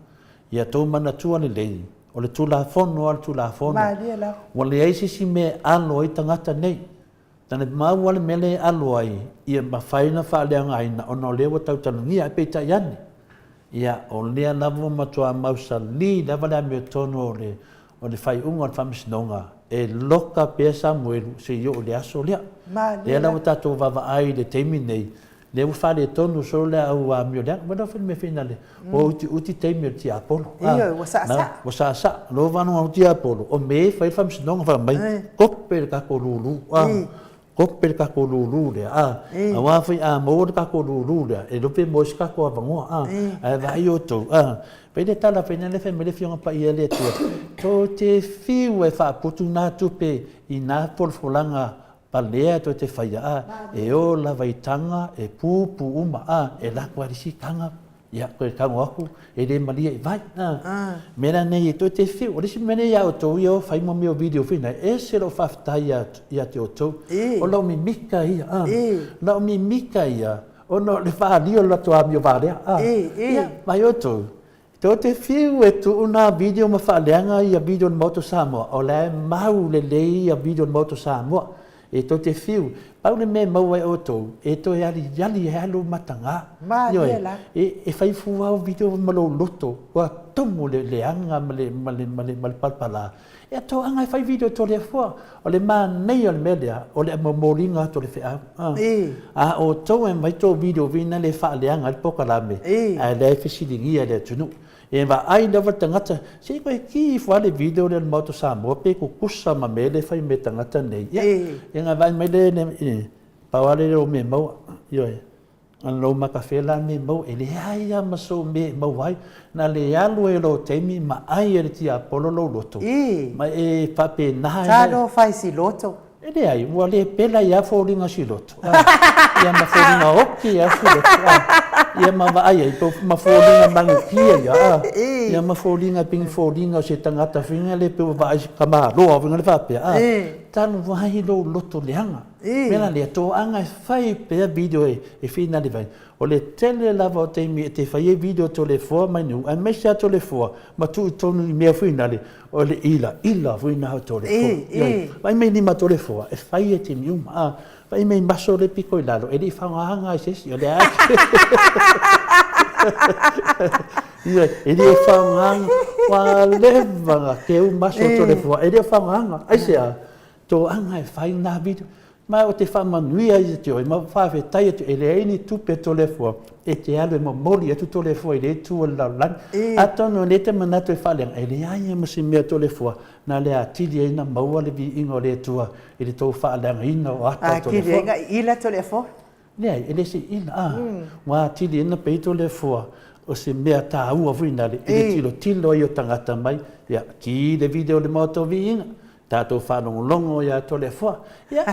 Ia tou manatua lelei, o le Tulafono lava le Tulafono. Malie lava. Ua leai se isi mea e alo ai tagata nei. Tana mau lava le mea lea e alo ai, ia mafai ona faaleaogaina ona o lea ua tautalagia. Ae peitai ane, ia, o lea lava ua matua mausali lava le amiotonu o le, o le faaiuga o le Faamasinoga, e loka pea Samuelu seia oo i le aso lea. Malie Lea la lava. ua tatou vaavaai i le taimi nei, Lea ua faaletonu solo le au amio leaga. Ua foi le mea finale, ua utiuti taimi o le tiapolo. Ioe, ua saasaa. Ua saasaa. Lo vanu au tiapolo, o me fai le faamasinoga fai mai, kope le tatou lulu. Kope le tatou lulu lea. Aua foi a maua le tatou lulu lea, e le iloa pe maua ai se tatou avanoa. Ae vaai outou, pei le tala foi lea fai mai le Afioga Paia a le Atua, tou te fiu e faaputu na tupe i na folafolaga Palea toe te whaia a, e o lava i taga, e pupu uma a, e lako ai le isi taga, ia toe tago aku, e le malie i vai a. Mea la nei e toe te whiu, o le isi mea nei ia outou ia o whai mo mea o video whina, e ese lou faafetai ia, ia te outou. O lau mimika ia a, lau mimika ia, ona o le whaalia o le latou amio valea a. Ia, vai outou, Tou te fiu e tuu nā video ma faaleaga ia video o le Maota o Samoa, o la e mau lelei ia video o le Maota o Samoa. E tou te fiu, pau le mea e maua e outou, e toe aliali ai lou matagā. Malie la. E, e fai fua au video ma lou loto, ua tumu le leaga ma le, ma le, ma le, ma le palapalā. E toaga e fai video Toleafoa. O le manaia o le mea lea, o le momoliga atu o le feau. A outou e aumai tou video vina lea e faaleaga ai le polokalame, ae lea e fesiligia e le atunuu. E vaai lava le tagata, se i koe ki ifo lava le video lea o le Maota o Samoa pe tutusa ma mea lea e fai mai e le tagata nei. Ia, ona vaai mai lea, pau lava lea o mea maua. Ioe. Lou makafe la me maua, e leai lava ma sou mea e maua ai, na le alu ai o lou taimi ma ai e le tiapolo lou loto, ma e faapena ai. Talofa i si loto. E leai, ua le pela ai lava foliga si loto, a, ia ma foliga oki lava si loto, a. Ia ma vaai ai po ma foliga malukia ia a. Ia ma foliga pei ni foliga o se tagata foi lea pei ua vaai i se tamaloa foi lea faapea a. Talu ai lou loto leaga. Mea la lea, toaga e fai pea video e finali vai. O le tele lava o taimi e te fai ai video Toleafoa mai Niu, aemaise lava Toleafoa ma tuu i totonu i mea foi nale, o le ilaila foi lena o Toleafoa. Ioe. Vaai mai lima Toleafoa, e fai e taimi uma. A, vaai mai maso le pito i lalo, e le i faogaina e se isi, o lea Ioe, e le faogaina, ua leva ona keu maso o Toleafoa, e le o faogaina. Aisea? Toaga e fai na video. Ma ou te faamanuia ia te oe, ma faafetai atu, e leai ni tupe a Toleafoa e te alu e momoli atu Toleafoa i lea itu o le lalolagi. Atonu o lea e te manatu e faaleaga, e leai lava ma se mea a Toleafoa na le atili ai na maua le viiga o le Atua i le tou faaleagaina o ata o Toleafoa. Atili ai na ila Toleafoa? Leai, e le se ila, a. Ua atili ai na pei Toleafoa o se mea taua foi nale i le tilotilo ai o tagata mai, ia, ki le video o le Maota o Viiga, Tatou faalogologo ia Toleafoa. Ia,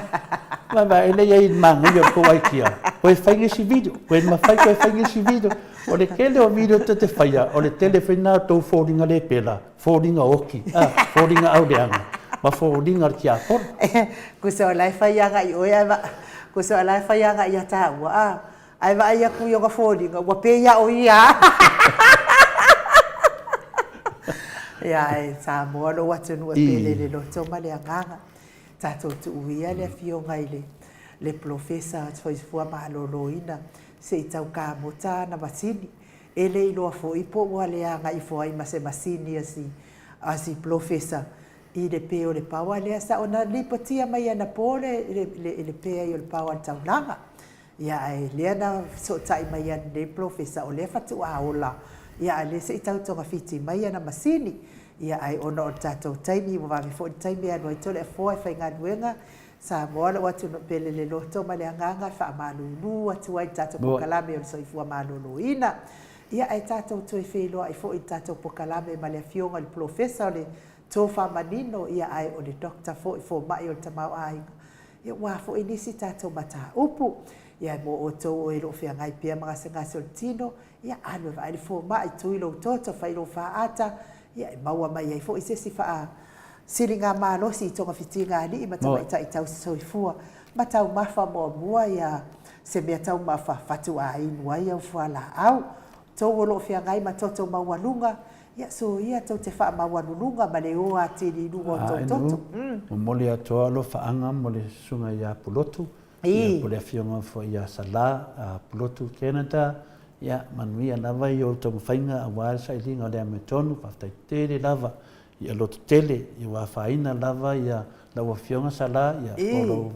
vaevae lea i ai i le manaia o le tou aikia, toe fai nisi video, toe mafai toe fai nisi video. O le tele o video tou te faia, o le tele foi lena o tou foliga le pela, foliga oti, a, foliga auleaga, ma foliga o le tiapolo. Kusa o la e fai agai i oe ae va, kusa o la e fai agai ia taua, a. Ae vaai atu i ona foliga, ua pei lava o ia. Ia, ae Samoa lou atunuu e pele i le loto ma le agaga. Tatou tuu ia le afioga i le le Polofesa Soifua Maloloina se i tau kamota ana masini. E le iloa foi po ua leaga ifo ai ma se masini a si a si Polofesa i le pe o le paoa lea sa ona lipotia mai anapo le le le pe ai o le paoa a le taulaga. Ia ae lea na fesootai mai ai lenei polofesa o lea faatoa ola, ia ae lea se i tau togafiti mai ana masini. Ia ae ona o le tatou taimi, ua vave foi le taimi e alu ai Toleafoa e faigaluega, Samoa lou atunuu pele le loto ma le agaga e faamalulu atu ai i le tatou polokalame o le soifua maloloina. Ia ae tatou toe feiloai foi i le tatou polokalame ma le afioga i le polofesa o le tofa manino, ia ae o le doctor foi, fomai o le tamaoaiga. Ia ua a foi nisi tatou mataupu. Ia mo outou o e lo o feagai pea ma gasegase o le tino, ia alu e vaai le fomai, tui lou toto, fai lou faata, ia e maua mai ai foi se isi faasiligamalosi i togafitiga a alii ma tamaitai tausi soifua ma taumafa muamua ia se mea taumafa faatoa inu ai au fualaau. Outou o lo o feagai ma toto maualuga, Ia, so ia tou te faamaualuluga ma le o atili i luga o tou toto. ANU, Momoli atu au alofaaga mo le Susuga ia Pulotu, ia po le Afioga foi ia Sala Pulotu Canada, ia manuia lava i ou taumafaiga aua le sailiga o le amiotonu, faafetai tele lava ia lototele, ia ua afaina lava ia lau Afioga Sala, ia po o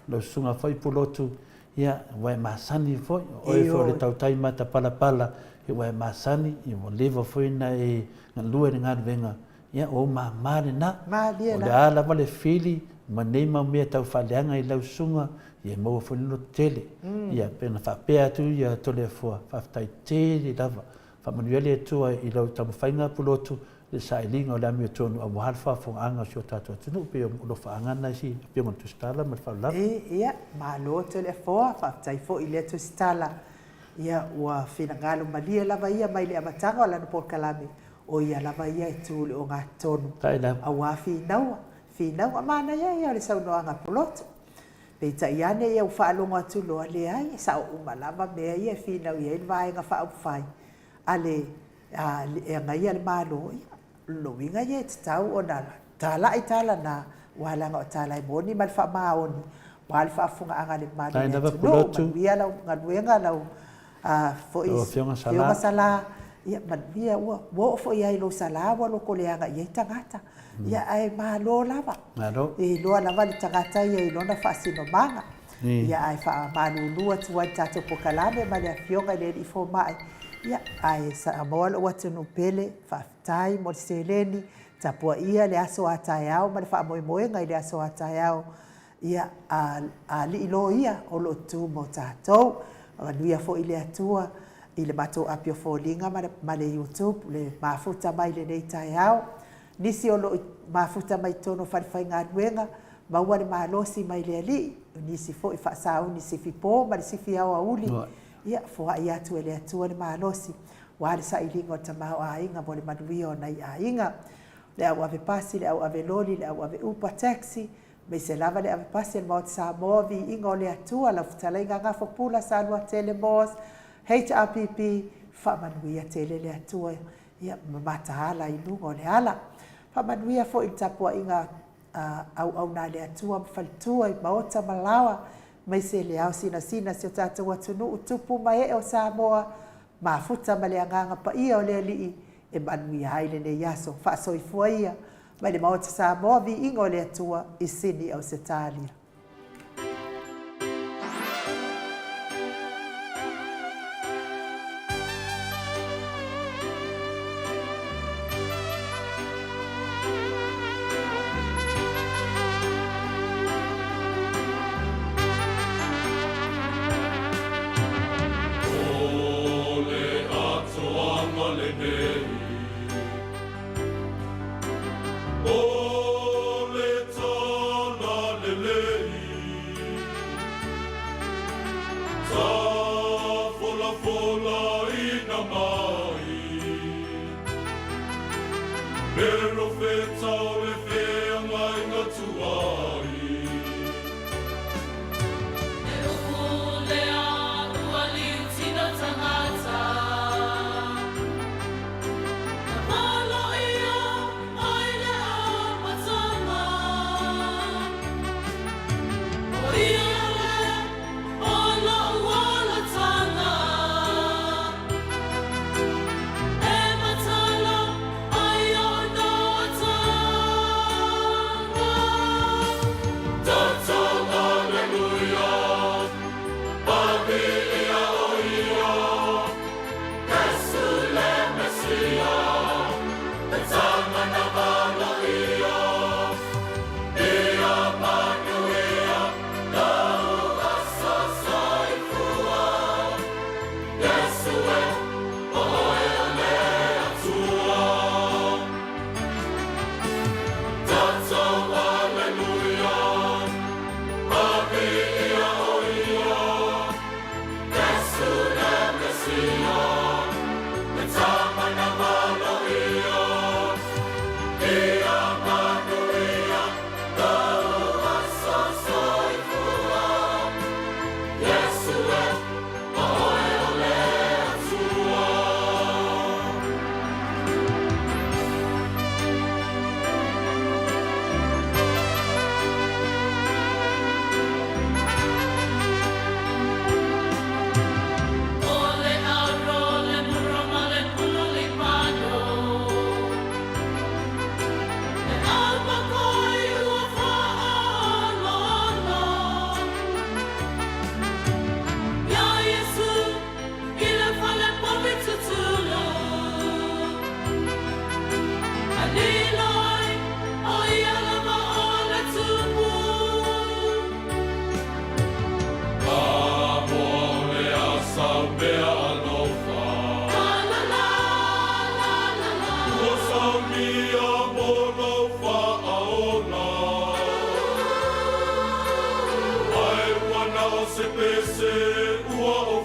lau Susuga foi Pulotu, Ia, ua e masani foi, o oe foi o le tautai matapalapala, ia ua e masani, ia ua leva foi ona e galue i le galuega, ia o ou mama lena. Malie la. O le a lava le fili ma nei mau mea tau faaleaga i lau susuga, ia e maua foi le lototele. Ia, pei ona faapea atu ia Toleafoa, faafetai tele lava. Faamanuia le Atua i lau taumafaiga Pulotu, le sailiga o le amiotonu aua le faafofogaaga o si o tatou atunuu, pei o alofaaga na i si Afioga i le Tusitala ma le faaaloalo. Ia, malo Toleafoa, faafetai foi i lea tusitala. Ia, ua finagalo malie lava ia mai le amataga o lana polokalame, o ia lava ia e tu i le ogatotonu aua finauga, finauga. Manaia ia o le saunoaga a Pulotu. Peitai ane ia ua faalogo atu loa, leai, e sao uma lava mea ia e finau i ai le Vaega Faaupufai a le e agaia le Malo, ia, o lona uiga ia e tatau ona talai tala na, aua leaga o tala e moni ma le faamaoni, aua le faafofogaaga a le mamalu o le atunuu, manuia lau galuega, lau foi Afioga Sala, ia manuia, ua oo foi lava i lou Sala ua lotoleaga i ai tagata, ia ae malo lava, e iloa lava le tagata ia i lona faasinomaga. Ia ae faamalulu atu ai i le tatou polokalame ma le Afioga i le Alii Fomai, ia ae Samoa lou atunuu pele, faafetai mo le seleni, tapuaia le aso a taeao ma le faamoemoega i le aso a taeao, ia a alii loia o lo o tu mo tatou. Manuia foi le Atua i le matou api o foliga ma le YouTube le mafuta mai i lenei taeao. Nisi o lo o mafuta mai totonu o falefaigaluega, maua le malosi mai le Alii, o nisi foi faasauni sifi po ma le sifi aoauli. Ia, foai atu e le Atua le malosi, aua le sailiga o le tamaoaiga mo le manuia o nai aiga. Le au ave pasi, le au ave loli, le au ave upa, taxi, aemaise lava le ave pasi a le Maota Samoa, viiga o le Atua, lau fetalaiga Gafapula Saluatele Moss, HRPP, faamanuia tele le Atua, ia ma mataala i luga o le ala. Faamanuia foi i le tapuaiga a auauna a le Atua ma faletua i maota ma laoa, aemaise le ao sinasina si o tatou atunuu tupu ma ee o Samoa, mafuta ma le Agaga Paia o le Alii e manuia ai lenei aso. Faasoifua ia mai le Maota Samoa, viiga o le Atua i Sini Ausetalia. O le atoaga lenei, O le tala lelei, Tafolafolaina mai, Perofeta o le feagaiga tuai. He upu lea ua liutina tangata. Na palo ia mai le amataga. O ia lea o lou olataga. E matala ai ona ataga. Tatou Aleluia, Paviia o ia, Iesu le Mesia, le tama na valoia, Ia manuia lau aso soifua, Iesu e, o oe o le Atua. Tatou Aleluia, Paviia o ia, Iesu le Mesia, le tama na valoia, Ia manuia lau aso soifua, Iesu e, o oe o le Atua. O le aro, le mura ma le puna lipano. Le almakoi ua faaaloalo. Iā Iesu i le fale povi tutulu. A lilo ai o ia lava o le tumu. Samoa o le asa mea alofa. La la la la la la. Ua saunia mo lou faaola. Ae ua na o se pese ua ou.